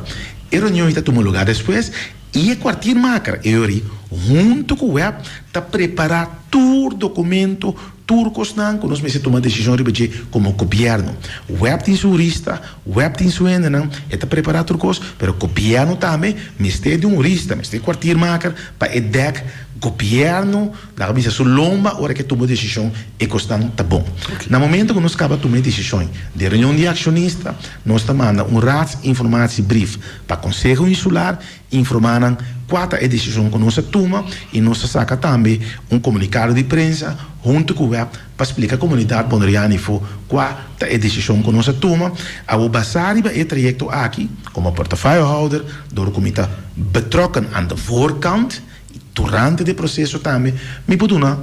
E reunion ei ta tuma lugá despues i e kwartiermaker e ora ei huntu ku web ta prepará tur dokumento Tur kosnan ku nos mester tuma desishon riba dje komo gobièrnu. Web tin su hurista, web tin su hendenan, e ta prepará tur kos, pero gobièrnu tambe mester di un hurista, mester di kwartiermaker pa e dèk gobièrnu, laga bisa su lomba ora ke tuma desishon e kosnan ta bon. Na momento ku nos kaba tuma e desishon den reunion di akshonista, nos ta manda un raadsinformatiebrief pa Konseho Insular Informá nan kua ta e desishon ku nos a tuma i nos ta saka tambe un komunikado di prensa huntu ku web pa splika komunidat boneriano ifo kua ta e desishon ku nos a tuma. Awor basá riba e trayekto aki, komo portefeuillehouder, dor ku mi ta betrokken aan de voorkant i durante di e proseso tambe, mi por duna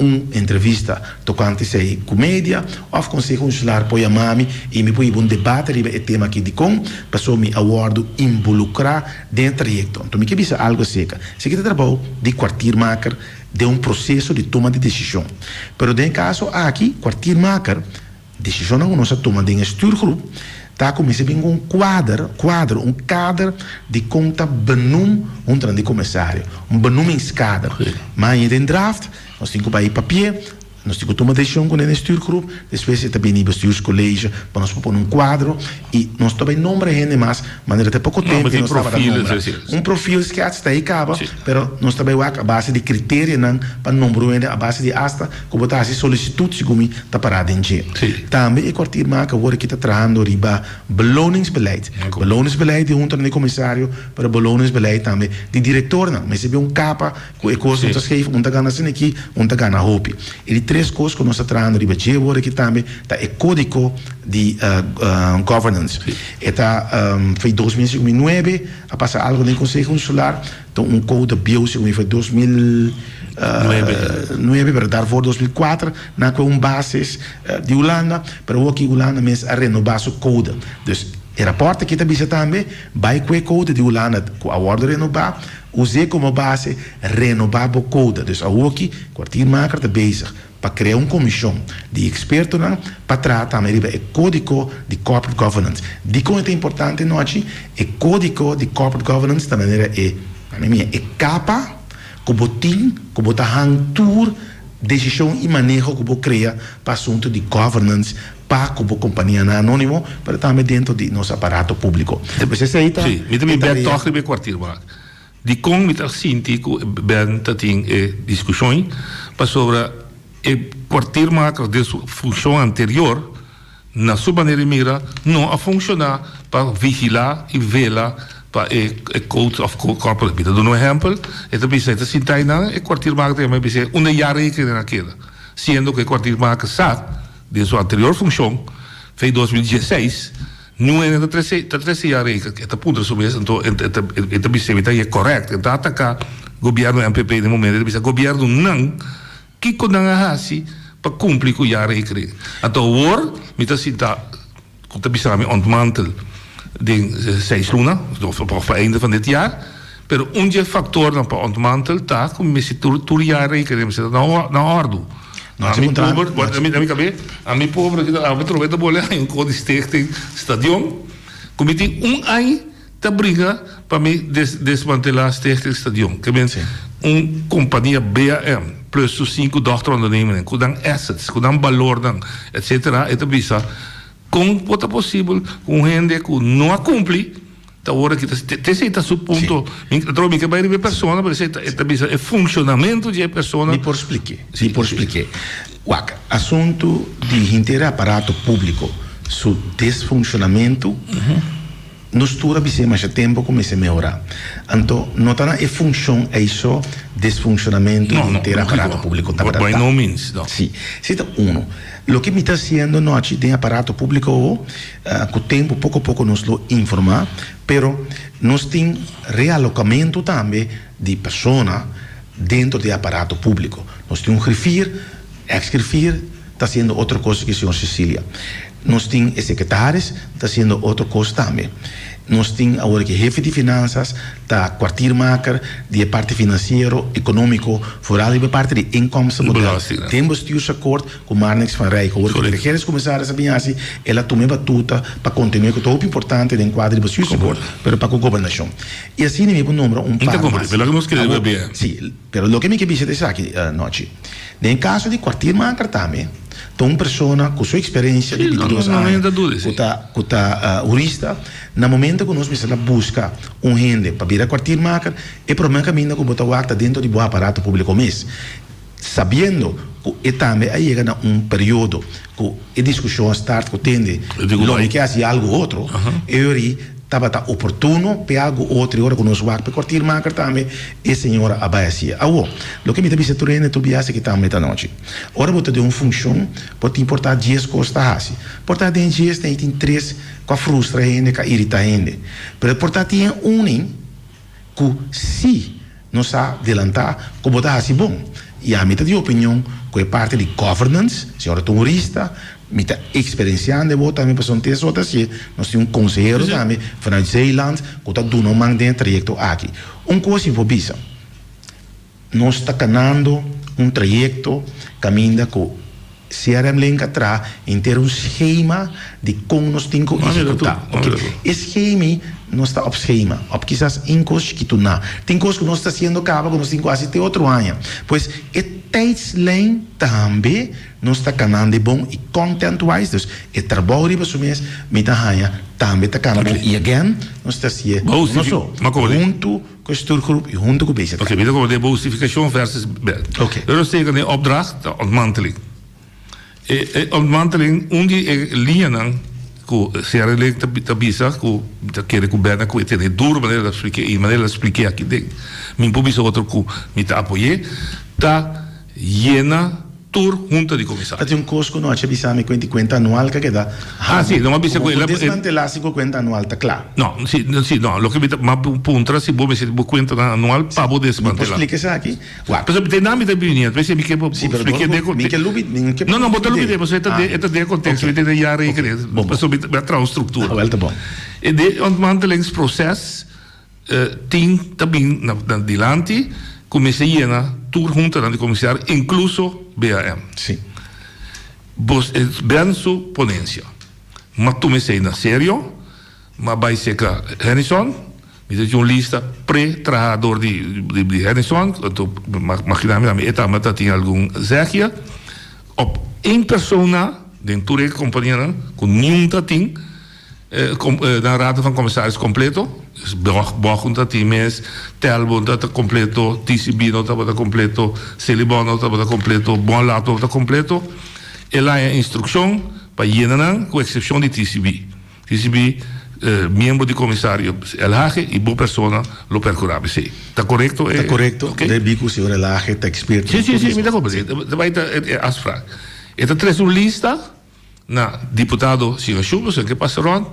un entrevista tokante esei ku media òf Konseho Insular por yama mi i mi por hiba un debate riba e tema aki dikon pasobra mi a wòrdu involukrá den e trayekto. Anto mi ke bisa algu aserka esaki ta trabou di kwartiermaker den un proseso di toma di desishon. Pero den e kaso aki kwartiermaker Desishonnan ku nos a tuma den e stuurgroep ta ku mester bin ku un kuader, kuadro, un kader di kon ta benoem huntunan di komisario, un benoemingskader. Maña den draft nos tin ku bai papié. Nos tin ku tuma desishon ku den e stuurgroep, despues e ta bini bestuurscollege pa nos por pone un kuadro i nos ta bai nombra hende mas manera ta poko tempu nos tabata nombra. Un profielschets ta ei kaba, pero nos ta bai wak a base di kriterianan pa nombra un hende a base di asta ku bo ta hasi solisitut segun mi ta pará den dje. Tambe e kwartiermaker awor aki ta trahando riba beloningsbeleid. Beloningsbeleid di huntanan di komisario, pero beloningsbeleid tambe di direktornan. Mester bin un kapa Ku e kos nos ta skeef, un ta gana asina aki, un ta gana hopi. E di tres kos ku nos ta trahando riba dje wor aki tambe ta e kódiko di governance. E ta foi 2009 a pasa algu den Konseho Insular, ta un kode bieu segun mi foi 2009, pero daarvoor 2004 nan a kohe un basis di Hulanda, pero awor aki Hulanda mes a renobá su kode. Dus e rapòrt aki ta bisa tambe bai ku e kode di Hulanda ku a wòrdu renobá, Us'é komo base, renobá bo kouda. Dus awoki Kwartiermaker ta bezig pa krea un komishon di ekspertonan pa traha tambe riba e kódiko di corporate governance. Dikon e ta importante nochi? E kódiko di corporate governance ta manera e, mami mia, e kapa ku bo tin ku bo ta hang tur desishon i maneho ku bo krea pa asuntu di governance Pa ku bo kompanianan anónimo, pero tambe dentro di nos aparato públiko. Pues esei ta Sí, mi ta e bin bèk tarea. tòg riba e kwartiermaak. Dikon mi ta sinti ku Ben ta tin e diskushon ei? Pasobra e kwartiermaker den su funshon anterior, na su manera di mira, no a funshoná pa vigilá i vela pa e code of corporate. Mi ta duna un ehèmpel, e ta bisa, e ta sinta einan, e kwartiermaker ta yama e bisa, unda e jaarrekening a keda? Siendo ku e kwartiermaker sa. Den su anterior funcion, fei 2016, niun hende ta trece ta trece ya reken. E ta puntra su mes, anto e ta e ta bisa mi ta haña correct. E ta ataca gobierno NPP den momento, e ta bisa gobierno nan kico nan a haci pa cumpli cu ya rekening. Anto awor mi ta sinta Cu ta bisa mi ontmantel den seis luna of pa einde van dit jaar. Pero un dje factornan pa ontmantel ta cu mi mester tur tur jaar rekening mester ta na ordu. Ami pober, ami cabe, ami pober aki ta ami trobe ta bole un co di stichting stadion cu mi tin un aña ta bringa pa mi desmantela stichting stadion. Ke men un compania BAM plus su cinco dochterondernemingen cu nan assets, cu nan balornan etcetera e ta bisa Kon por ta posibel ku un hende ku no a kumpli ta wòrdu kita? Te esei ta su punto. Mi atrobe mi ke bai riba e persona, pero esei ta e ta bisa e funshonamentu di e persona. Mi por splik'é, mi por splik'é. Wak, asuntu di henter e aparato públiko su desfunshonamentu, Nos tur a bis'é masha tempu ku mester mehorá. Anto, no ta na e funshon ei so desfunshonamentu di henter aparato públiko tabata ta. Sí, esei ta unu. Loke mi ta hasiendo nochi den aparato públiko awo, ku tempu poko poko nos lo informá, pero nos tin realokamentu tambe di persona dentro di e aparato públiko. Nos tin un griffier, Ex griffier ta haciendo otro cos cu señor Cecilia. Nos tin e secretaris ta haciendo otro cos tambe. Nos tin awor cu e hefe di finanzas ta kwartiermaker di e parti financiero, economico, vooral riba e parti di inkomstenmodel den bestuursakkoord cu Marnix van Rij. Awor cu e regeringscommissaris a bin haci, el a tuma e batuta pa continua cu ta hopi importante den cuadro di bestuursakkoord, pero pa cu gobernacion. Y asina mi por nombra un par mas. Awor, si. Pero loke mi ke bisa ta esaki, Nochi. Den e kaso di kwartiermaker tambe, ta un persona ku su eksperensia di bintidos aña, ku ta ku ta hurista, na momento ku nos mester a buska un hende pa bira kwartiermaker, e promé kaminda ku bo ta wak ta dentro di bo aparato públiko mes. Sabiendo ku e tambe a yega na un periodo ku e diskushon a start ku tende lo mi ke hasi algu otro, e ori tabata oportuno p'e algu otro i ora ku nos wak p'e kwartiermaker tambe e señora a bai hasié. Awor, loke mi ta bisa tur hende tur biaha aki tambe ta anochi. Ora bo ta den un funshon, bo tin por ta dies kos ta hasi. Por ta den dies tin tin tres ku a frustra hende, ku a iritá hende. Pero por ta tin e uni ku si nos a delantá ku bo ta hasi bon. I ami ta di opinion ku e parti di governance, señor ta un hurista, mi ta eksperensiando e bo tambe pasobra un te so ta hasié, nos tin un konsehero tambe vanuit Zeeland ku ta duna un man den e trayekto aki. Un kos mi por bisa, nos ta kanando un trayekto kaminda ku CRM Link a traha henter un schema di kon nos tin ku ehekutá. Oke, e schemi nos ta op schema, òf kisas un kos chikitu na. Tin kos ku nos ta hasiendo kaba ku nos tin ku hasi te otro aña. Pues e. tijdslijn tambe nos ta kanando bon i content wise, dus e trabou riba su mes mi ta haña tambe ta kana bon i again nos ta hasié Bo no so, Ma komo di? huntu ku e stuurgroep i huntu ku BZK. Oké, mi ta komo di bo hustifikashon versus Oké. Eurosteken e opdracht ta ontmanteling. E e ontmanteling, un di e liñanan ku CRL ta ta bisa ku mi ta kere ku Berna ku e tene duro manera el a splik'é i manera el a splik'é aki den mi por bisa otro ku mi ta apoy'é, ta yena tur hunta di komisario. Ta tin un kos ku no a che bisa mi kuenti kuenta anual ka keda Ah, si, no a bisa ku el a. Desmantelá si ku kuenta anual ta kla. No, si, si, no, loke mi ta m'a puntra si bo mester bo kuentanan anual pa bo desmantelá. Mi por splika esaki? Wak. Pasobra te nan mi ta bini, p'esei mi ke bo Si, pero splike den mi ke lubi, mi ke No, no, bo ta lubid'é, pasobra e ta den, e ta den e konteksto, mi ta den ya rekening, pasobra mi a traha un struktura. Awel ta bon. E de ontmantelingsproces tin ta bin na na dilanti ku mester yena tur huntanan di komisario, inkluso BAM. Si. Bos e Ben su ponensia. M'a tuma esei na serio. M'a bai serka Hennyson, mi ta haci un lista pre traha dor di di Hennyson, anto magina mi tambe e tambe ta tin algun zegje op een persona den tur e companianan cu niun ta tin nan raad van commissaris completo, dus Bochum ta tin mes, Telbo ta completo, TCB no tabata completo, Selibon no tabata completo, Bonlat no tabata completo, el a haña instruccion pa yena nan cu excepcion di TCB. Ricibi miembro di comisario Elhage y bo persona lo percura p'esey. Ta corecto e? Ta corecto. Debí cu señor Elhage ta experto Si, si, si, mi ta comprende. Ta bay ta e afspraak. E ta trece un lista na diputado señor Schuur, pasobra ke pasa rond,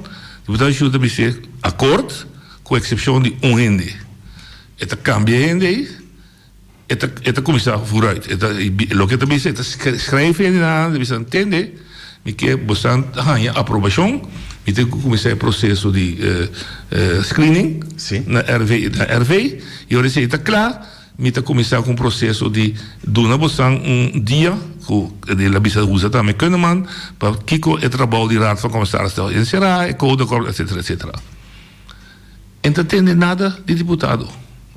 diputado Schuur ta bis'é akord cu excepcion di un hende. E ta cambia e hende ey. E ta e ta kuminsá vooruit. E ta loke e ta bisa e ta schrijf hende nan ta bisa tende mi ke bosan haña aprobashon mi tin ku kuminsá e proseso di screening na RV na RV i ora esei ta kla mi ta kuminsá ku un proseso di duna bosan un dia ku el a bisa usa tambe Kunneman pa kiko e trabou di Raad van Commissaris ta enserá e code etcetera etcetera. E ta tende nada di diputado,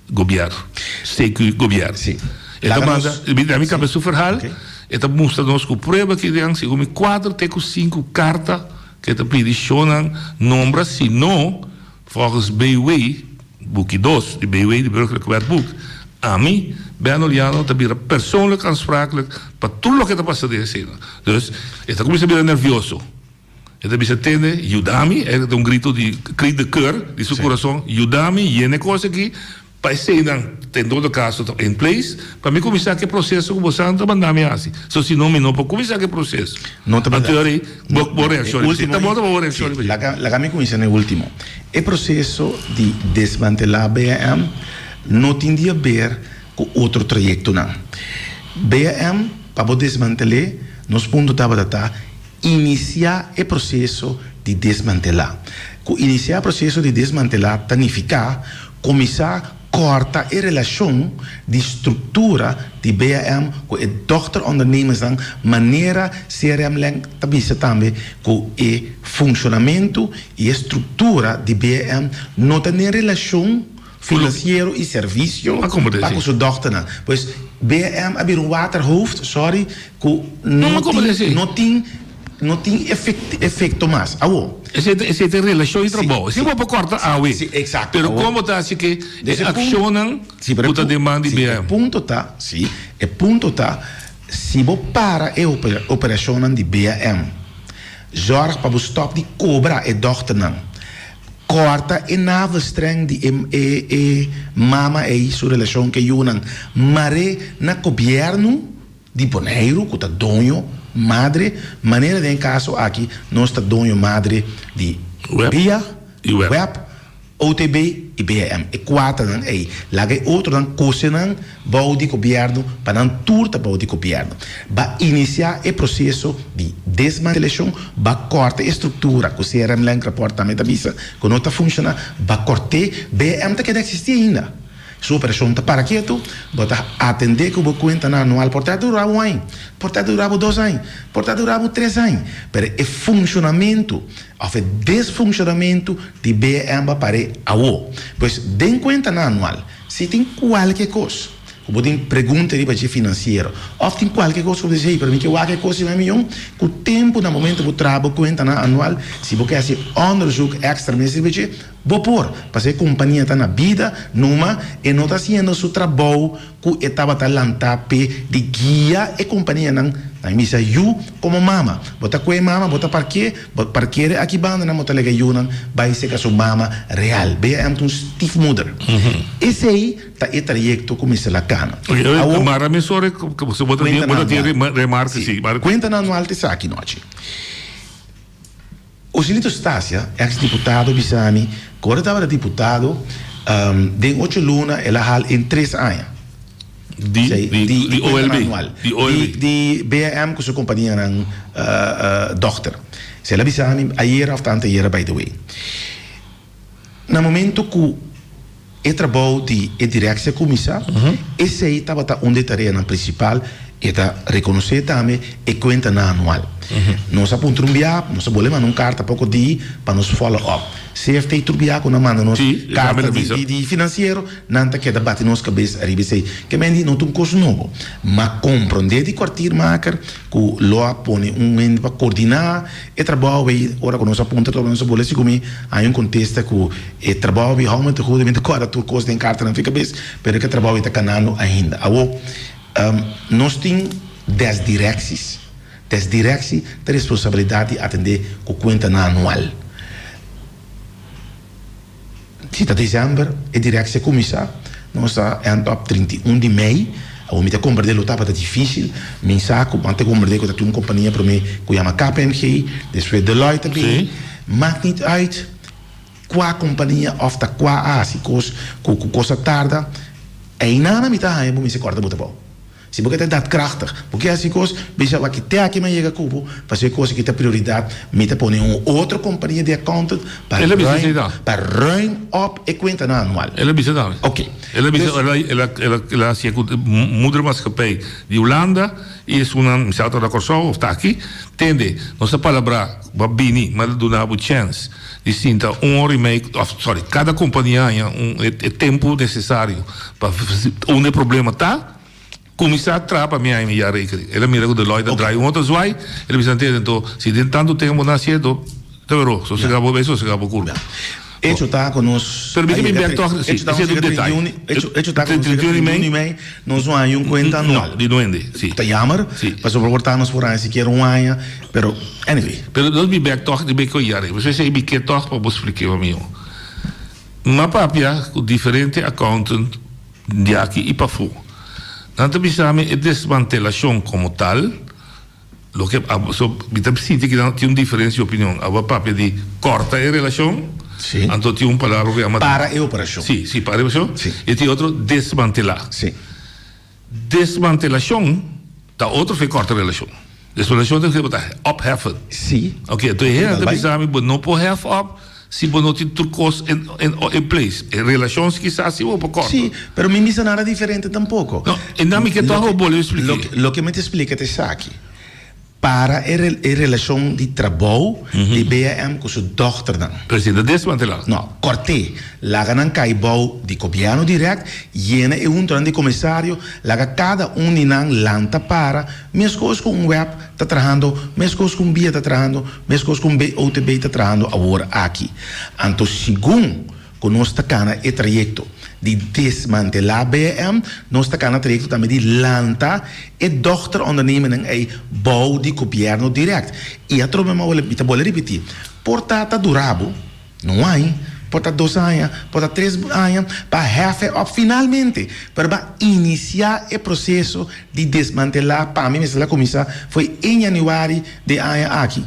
gobierno, CQ gobierno. Sí. E ta manda, mi mi cambia su verhaal, e ta mustra nos cu prueba ki den segun mi cuater te cu sinku carta cu e ta pidi shownan nombra si no volgens BW, buki dos di BW, di Burgerlijk Wetboek, ami, Ben Oliano, ta bira persoonlijk aansprakelijk pa tur loke ta pasa den esena. Dus e ta cuminsa bira nervioso. E ta bisa, Tende, yuda mi. E ta un grito di cri de coeur di su curason, Yuda mi, yena e cos aki, pa eseinan ta en todo caso ta in place, pa mi cuminsa cu e proceso cu bosan ta manda mi haci. So si no, mi no por cuminsa cu e proceso. No ta berdad. Anto yori, bo bo reaccion riba esei. Ta bon ta bo reaccion riba esei. Laga, laga mi cuminsa na e ultimo. E proceso di desmantela BAM no tin di haber cu otro trayectonan. BAM, pa bo desmantel'e, nos punto tabata ta, Inisiá e proseso di desmantelá. Ku inisiá e proseso di desmantelá ta nifiká kuminsá kòrta e relashon di struktura di BAM ku e dòkterondernemersnan manera CRM Lenk ta bisa tambe ku e funshonamentu i e struktura di BAM no ta den relashon Financiero y servicio pa cu su dochternan. Pues BM a bira un waterhoofd, sorry, cu no tin, no tin, no tin efecto mas. Awo. Esey ta, esey ta e relacion di trabou. Esey bo por corta awe. Si, exacto. Pero con bo ta haci ke e accionnan cu ta den man di BM? E punto ta, si, e punto ta, si bo para e operacionnan di BM, zorg pa bo stop di cobra e dochternan. Kòrta e navelstreng di e e e mama ei su relashon ku e yunan. Mar'é na gobièrnu di Boneiru ku ta doño madre, manera den e kaso aki nos ta doño madre di bia, web, OTB i BM. E kuaternan ei. Laga e otronan kose nan bou di gobièrnu pa nan tur ta bou di gobièrnu. Ba inisiá e proseso di desmantelashon, ba kòrta e struktura ku CRM Lenkraport tambe ta bisa ku no ta funshoná, ba kòrt'é, BM ta keda eksistí ainda. Su operashon ta para ketu, bo ta atendé ku bo kuentanan anual por ta dura un aña, por ta dura bo dos aña, por ta dura bo tres aña, pero e funshonamentu òf e desfunshonamentu di BM ba par'é awo. Pues den kuentanan anual, si tin kualke kos. ku bo tin pregunta riba dje finansiero òf tin kualke kos ku bo ta bisa, hey, pero mi ke wak e kos riba mi mion. Ku tempu na momento bo traha bo kuentanan anual, si bo ke hasi onderzoek èkstra mes riba dje, bo por. Pasobra e kompania ta na bida, numa e no ta hasiendo su trabou ku e tabata lantá p'e di guia e kompanianan, nan bisa yu komo mama. Bo ta kue mama, bo ta park'é, bo park'é aki bandanan, bo ta laga e yunan bai seka su mama real. BAM ta un stiefmoeder. Esei ta e trayekto ku mester la kana. Awor, Mara mesora ku bo ta tin remarke si. Kuentanan anual ta esaki nochi. Osilito Stasia, eks diputado bisa mi ku ora e tabata diputado den ocho luna el a hal en tres aña. Di di OLB. Di OLB. Di BAM ku su kompanianan dòkter. Si el a bisa mi ayera òf tantu ayera by the way. Na momento ku e trabou di e direksia kuminsá, esei tabata un di e tareanan prinsipal. E ta rekonosé tambe e kuentanan anual. Nos a puntra un bia, nos a bolbe manda un karta poko di pa nos follow up. CFT tur bia ku nan manda nos karta di finansiero, nan ta keda bati nos kabes ariba esei. Ke men di no ta un kos nobo. Ma komprondé di kwartiermaker ku lo a pone un hende pa kordiná E trabou ei, ora ku nos a puntra tur nos a bula si ku mi haña un kontesta ku e trabou ei hou mi ta huda mi ta kòrda tur kos den kartanan fi kabes, pero ke trabou ei ta kanando ainda. Awor, nos tin des direksis. Des direksi ta responsabilidat di atendé ku kuentanan anual. Si ta december e directie a cuminsa, nos ta end up 31 di mei. Awor mi ta comprende lo tabata dificil, mi sa cu bo ta comprende cu ta tin un compania prome cu yama KPMG, despues Deloitte a bini. Maakt niet uit cua compania of ta cua a haci cos cu cos a tarda, eynan mi ta haya bo mester corta bo trabao. Si bo ke ta daadkrachtig, bo ke hasi kos, bisa wak te aki mi a yega ku bo, pasobra e kos aki ta prioridat, mi ta pone un otro kompania di accountant pa El a bisa esei ruim, ta. pa ruim op e kuentanan anual. El a bisa tambe. Oké. El a bisa, Dus. el a, el a, el a, el a hasié ku moedermaatschappij di Hulanda i esunnan, mi sa ta na Kòrsou òf ta aki, tende, nos a palabrá, bo a bini, mi a duna bo chèns di sinta un ora i mei, òf sòri, kada kompania haña un e tempu nesesario pa unda e problema ta. Kuminsá traha pa mi aña ya rekening. El a mira ku Deloitte a draai un otro zwaai, el a bisa Antes anto si den tantu tempu nan hasié anto ta bero, sosegá bo bes, sosegá bo kurpa. Echo ta ku nos Pero mi a ke bin yega bèk tòg, si, echo ta ku esei nos ta un yega detaye. 31 echo echo ta ku nos yega 31 di mei nos no haña un kuenta anual. No, di nuende, si. Ta yamer, Si. pasobra por ta nos por haña sikiera un aña, pero anyway. Pero nos bin bèk tòg riba e ku yari. Pasobra esei mi ke tòg pa bo splike pa mi. Mi a papia ku diferente accountant Di aki i pafó. Nan ta bisa mi e desmantelashon komo tal, loke a so mi ta sinti ki nan tin un diferensia di opinion. Abo a papia di kòrta e relashon, Sí. anto tin un palabra ku yama. Para e operashon. Sí, sí, para e operashon. Sí. I tin otro desmantelá. Sí. Desmantelashon ta otro fe kòrta relashon. Desmantelashon ta bo ta opheffen. Sí. Ok, enton e hende ta bisa mi bo no por hef op si bo no tin tur kos en en place. E relashon si kisas si bo por kòrta. Sí, pero mi bisa nada diferente tampoko. No, e nan mi ke tòg bo bolbe splika. Loke loke mi ta splika ta esaki. Para e e relashon di trabou di BAM ku su dòkternan. Pero si ta desmantelá. No, kòrt'é. Laga nan kai bou di gobièrnu dirèkt, yena e huntonan di komisario, laga kada un di nan lanta para, meskos ku un web ta trahando, meskos ku un bia ta trahando, meskos ku un OTB ta trahando awor aki. Anto segun ku nos ta kana e trayekto di desmantelá BM, nos ta kana trayekto tambe di lanta e dòkterondernemernan ei bou di gobièrnu dirèkt. I atrobe mi ta bolbe ripití, por ta ta dura bo, no un aña, por ta dos aña, por ta tres aña, pa hèf e òp finalmente. Pero ba inisiá e proseso di desmantelá, pa mi mester a kuminsá fo'i en yanüari di e aña aki.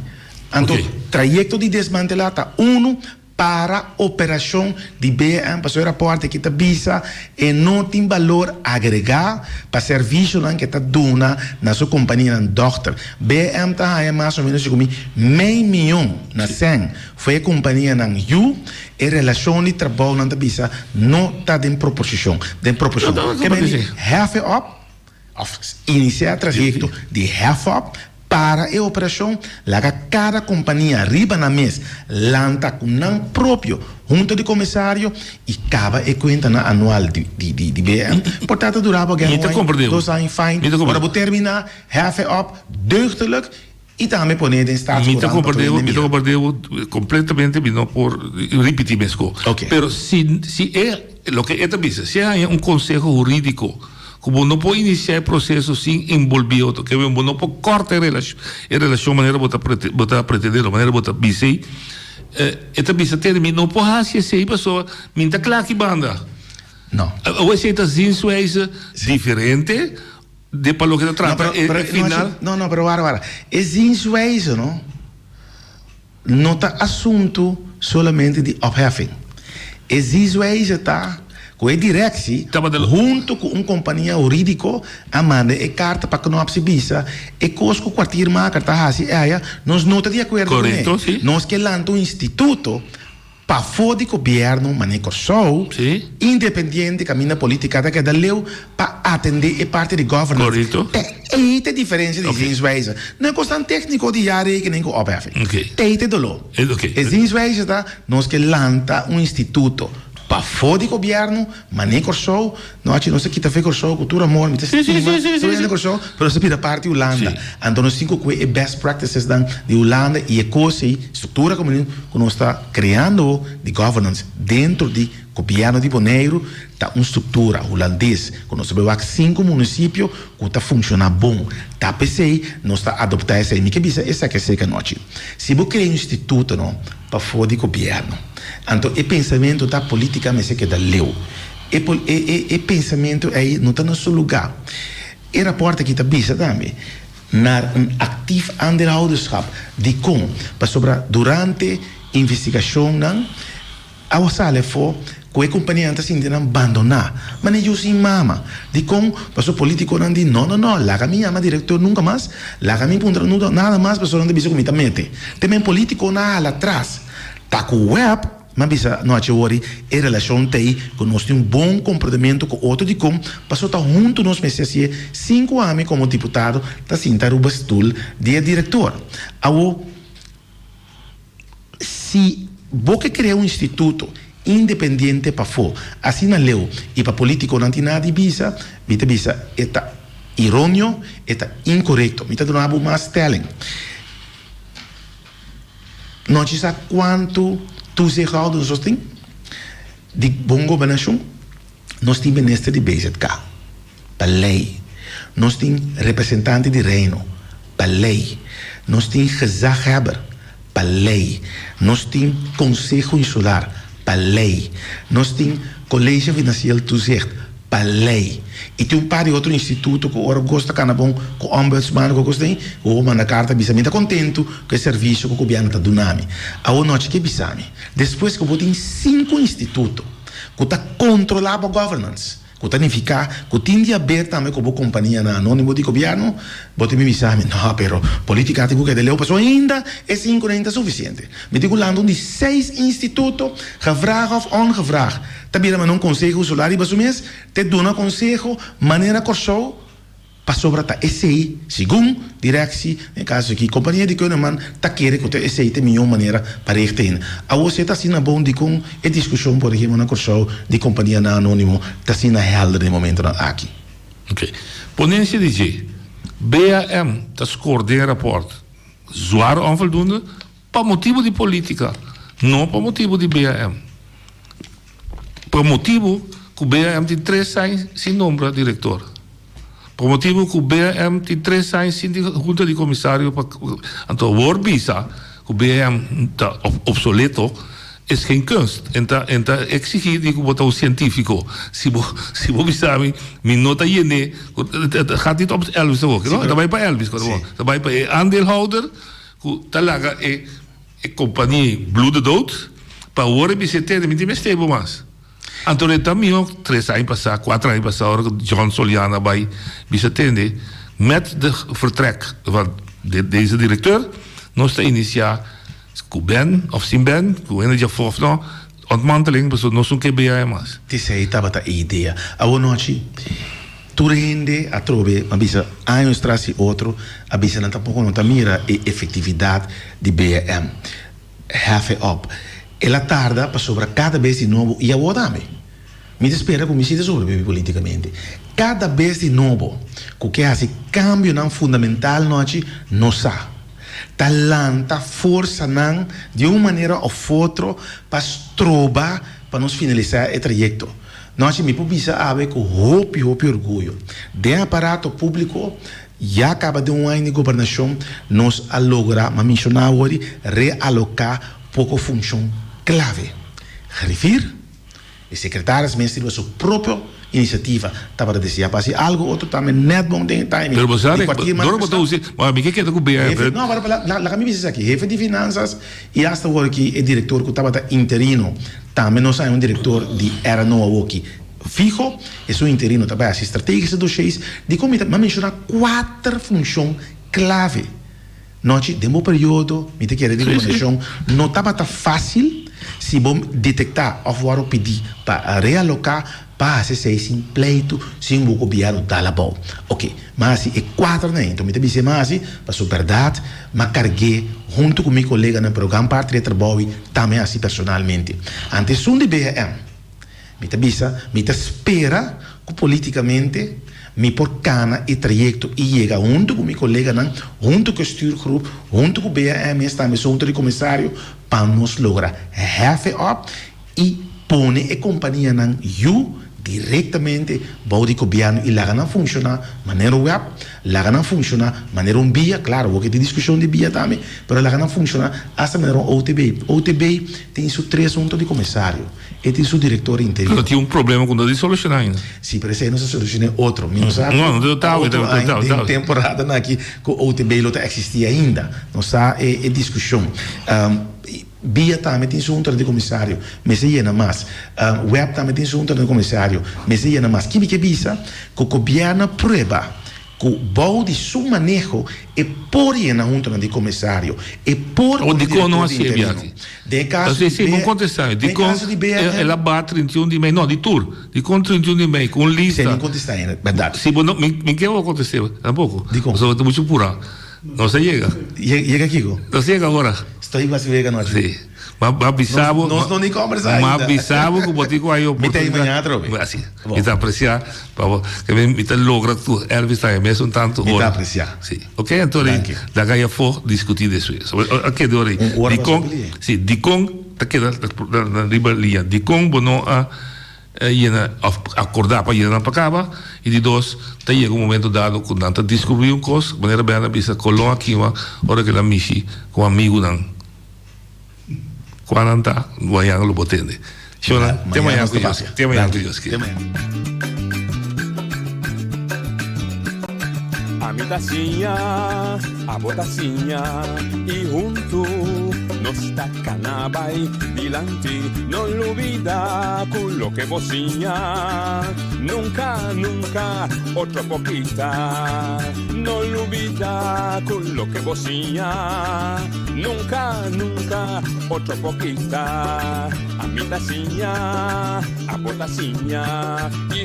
Anto trayekto di desmantelá ta unu Para operashon di BM pasobra e rapòrt aki ta bisa e no tin balor agregá pa servisionan ke ta duna na su kompanianan dòkter. BM ta haña mas o ménos sikumi mei mion na sèn for e kompanianan yu. E relashon di trabounan ta bisa no ta den proposishon den proporshon. Ke men di hèf e òp òf inisiá e trayekto di hèf òp. Para e operashon, laga kada kompania riba nan mes lanta ku nan propio hunta di komisario i kaba e kuentanan anual di di BM. Por ta ta dura bo agen un aña, dos aña, fine. Ora bo terminá, hef e op deugdelijk i tambe pone den Mi ta Staatscourant pa tur komprendé bo, hende mi ta mira. komprendé bo kompletamente, mi no por ripití mes ko. Pero si si e Loke e ta bisa, si e haña un konseho hurídiko ku bo no por inisiá e proseso sin enbolbí otro, ke bo no por kòrta e relashon, e relashon manera bo ta bo ta pretendé, manera bo ta bisa ei, e ta bisa tene mi no por hasi esei pasobra mi ta kla aki banda. No. Awor esei ta zienswijze diferente de pa loke ta trata e final. No, no, pero wara, wara. E zienswijze no. No ta asuntu solamente di opheffing. E zienswijze ta ku e direktie huntu ku un kompania hurídiko a manda e karta pa Knops i bisa e kos ku kwartiermaker ta hasi aya nos no ta di akuerdo kuné. Nos ke lanta un instituto pafó di gobièrnu manera Kòrsou, independiente kaminda polítika ta keda leu pa atendé e parti di governance. Te ei ta e diferensia di zienswijze. No e kosnan tékniko di jaarrekening ku opheffing. Te ei ta e doló. E zienswijze ta nos ke lanta un instituto pafó di gobièrnu manera Kòrsou. No hachi nos a kita fe Kòrsou ku tur amor, mi ta stima tur hende Kòrsou, pero nos a bira parti Hulanda. Anto nos tin ku kue e best practices nan di Hulanda i e kos ei, struktura ku ku nos ta kreando di governance dentro di gobièrnu di Boneiru ta un struktura hulandes ku nos ta bai wak sinku munisipio ku ta funshoná bon. Ta p'esei nos ta adoptá esei. Mi ke bisa esaki aserka anochi. Si bo krea un instituto no pafó di gobièrnu, anto e pensamentu ta polítika mester keda leu. E e e pensamentu ei no ta na su lugá. E rapòrt aki ta bisa tambe naar un actief aandeelhouderschap. Dikon? Pasobra durante investigashonnan a sali afó ku e kompanianan ta sinti nan bandoná, manera yu sin mama. Dikon? Pasobra politikonan di no no no, laga mi yama direktor nunka mas, laga mi puntra nada mas pasobra nan ta bisa ku mi ta mete. Te men politikonan a hala atras. Ta ku web. M'a bisa nochi wori e relashon t'ei ku nos tin un bon komportamentu ku otro dikon pasobra ta huntu nos mester hasié sin ku ami komo diputado ta sinta riba stul di e direktor. Awo si bo ke krea un instituto independiente pafó asina leu i pa politikonan tin nada di bisa, mi ta bisa e ta ironio, e ta inkorekto. Mi ta duna bo mas stelling. Nochi sa kuantu toezichthouders nos tin di bon gobernashon? Nos tin minister di BZK, pa lei. Nos tin representante di Reino, pa lei. Nos tin gezaghebber, pa lei. Nos tin Konseho Insular, pa lei. Nos tin College Financieel Toezicht, pa lei. I tin un par di otro instituto ku ora gosta kana bon ku ombudsman ku kos den, ku bo manda karta bisa mi ta kontentu ku e servisio ku gobièrnu ta duna mi. Awor nochi ke bisa mi, despues ku bo tin sinku instituto ku ta kontrolá bo governance, ku ta nifiká ku tin di haber tambe ku bo kompanianan anónimo di gobièrnu, bo tin mi bisa mi, no, pero polítika tin ku keda leu pasobra ainda e sinkunan ta sufisiente. Mi tin ku lanta un di seis instituto, gevraag òf ongevraag, ta bira manera un konseho insular riba su mes, te duna konseho manera Kòrsou, pasobra ta esei, segun direksi, den e kaso aki kompania di Kunneman, ta kere ku ta esei ta e mihó manera pa richt hende. Awor si e ta asina bon, dikon e diskushon por ehempel na Kòrsou di kompanianan anónimo ta asina hèlder den e momentonan aki? Oké. Ponensia di dje, BAM ta skor den e rapòrt zwaar onvoldoende pa motibu di polítika, no pa motibu di BAM. Pa motibu ku BAM tin tres aña sin nombra direktor. Pa motibu ku BAM tin tres aña sin tin hunta di komisario pa anto awor bisa ku BAM ta obsoleto es geen kunst. En ta en ta eksigí di ku bo ta un sientífiko. Si bo si bo bisa mi mi no ta yené gaat niet om Elvis awor no ta bai pa Elvis ta bai pa e aandeelhouder ku ta laga e E kompanie bloede dood, pa awor e bis'é tende mi tin mester bo mas. Anto e ta mihó tres aña pasá, kuater aña pasá ora ku John Soliano a bai bisa tende met de vertrek van deze directeur nos ta inisiá ku Ben òf sin Ben, ku hende djafó òf no, ontmanteling pasobra nos no ke BAM mas. Esei tabata e idea. Awor nochi. Tur hende atrobe a bisa años tras di otro a bisa nan tampoco no ta mira e efectividad di BM. Hef e op. El a tarda pasobra cada bes di nobo y awor tambe. Mi ta spera cu mi si ta sobrevivi politicamente. Cada bes di nobo cu ke haci cambionan fundamental nochi no sa. Ta lanta forsanan di un manera of otro pa stroba pa nos finalisa e trayecto. Nochi mi por bisa awe cu hopi hopi orguyo. Den aparato publico ya caba den un aña di gobernacion nos a logra, m'a menciona awor, realoca poco funcion clave. Grifir, e secretaris mes riba su propio iniciativa tabata desea pa haci algo otro tambe net bon den e timing Pero bo sa di cuartier dor bo ta usa, ma mi ke keda cu bea Hefe, no, pero laga mi bisa esaki, hefe di finanzas y hasta awor aki e director cu tabata interino Tambe nos haña un direktor di RNO awoki fiho, esun interino ta bai hasi strategische dossiers. Dikon mi ta mi a menshoná kuater funshon klave. Nochi, den bo periodo, mi ta kere di gobernashon, no tabata fásil si bo detektá òf wòrdu pidí pa realoká pa hasi esei sin pleitu, sin bo gobièrnu dal abou. Oke, mi a hasi e kuaternan ei. Enton mi ta bisa e mi a hasi pasobra bèrdat mi a karg'é huntu ku mi koleganan, pero gran parti di e trabou ei tambe a hasi personalmente. Ante esun di BHM, mi ta bisa mi ta spera ku politikamente mi por kana e trayekto i yega huntu ku mi koleganan, huntu ku e stuurgroep, huntu ku BHM mes tambe esun huntu di komisario pa nos logra hef e op i pone e kompanianan yu direktamente bou di gobièrnu i laga nan funshoná manera un web, laga nan funshoná manera un bia, klaro bo ke tin diskushon di bia tambe, pero laga nan funshoná asta manera un OTB. OTB tin su tres hunto di komisario, e tin su direktor interino. Pero tin un problema ku no di solushoná ainda. Si, pero esei nos a solushoná otro. Mi no sa ku pa otro aña den temporadanan aki ku OTB lo ta eksistí ainda. Nos sa e diskushon. Bia tambe tin su hunta di komisario, mester yena mas. Web tambe tin su hunta di komisario, mester yena mas. Ki mi ke bisa? Ku gobièrnu a prueba ku bou di su maneho e por yena huntanan di komisario, e por Awor pone dikon no direktor di hasi e interino. biaha? Den e kaso Si, di si, bon B, kontestá mi. den e Dikon kaso di BRM. el a baha 31 di mei? No, di tur. Dikon 31 di mei ku un Esei lista? mi kontestá ainda, bèrdat. Si bo no, mi mi ke bo kontest'é tampoko. Dikon? Pasobra ta muchu purá. Nos a yega. Yega kiko? Nos a yega ora. Estoy wasi yega nochi. Si. Ma ma bisa bo. Nos no ni kombersa ainda. Ma bisa bo ku bo tin ku hay Mi ta ei mañana atrobe. Asi. Mi ta apresia pa bo. Ke mi ta logra ku Elvis ta e mesun tantu Mi ora. ta apresia. Si. Ok anto ri Danki. laga ya afó diskutí despues. A keda ora ei. Un ora Dikon pasó peli. si dikon ta keda riba liña. Dikon bo no a yena of acorda pa yena nan pa caba y di dos ta yega un momento dado cu nan ta descubri un cos manera Berna bisa Colon a kima ora cu el a mishi cu amigunan cua nan ta mañana lo bo tende Shona te mañana cu Dios te mañana cu Dios kier. Ami ta siña, abo ta siña y hunto nos ta cana bay dilanti. No lubida cu loke bo siña nunca, nunca otro por kita. No lubida cu loke bo siña nunca, nunca otro por kita. Ami ta siña, abo ta siña y.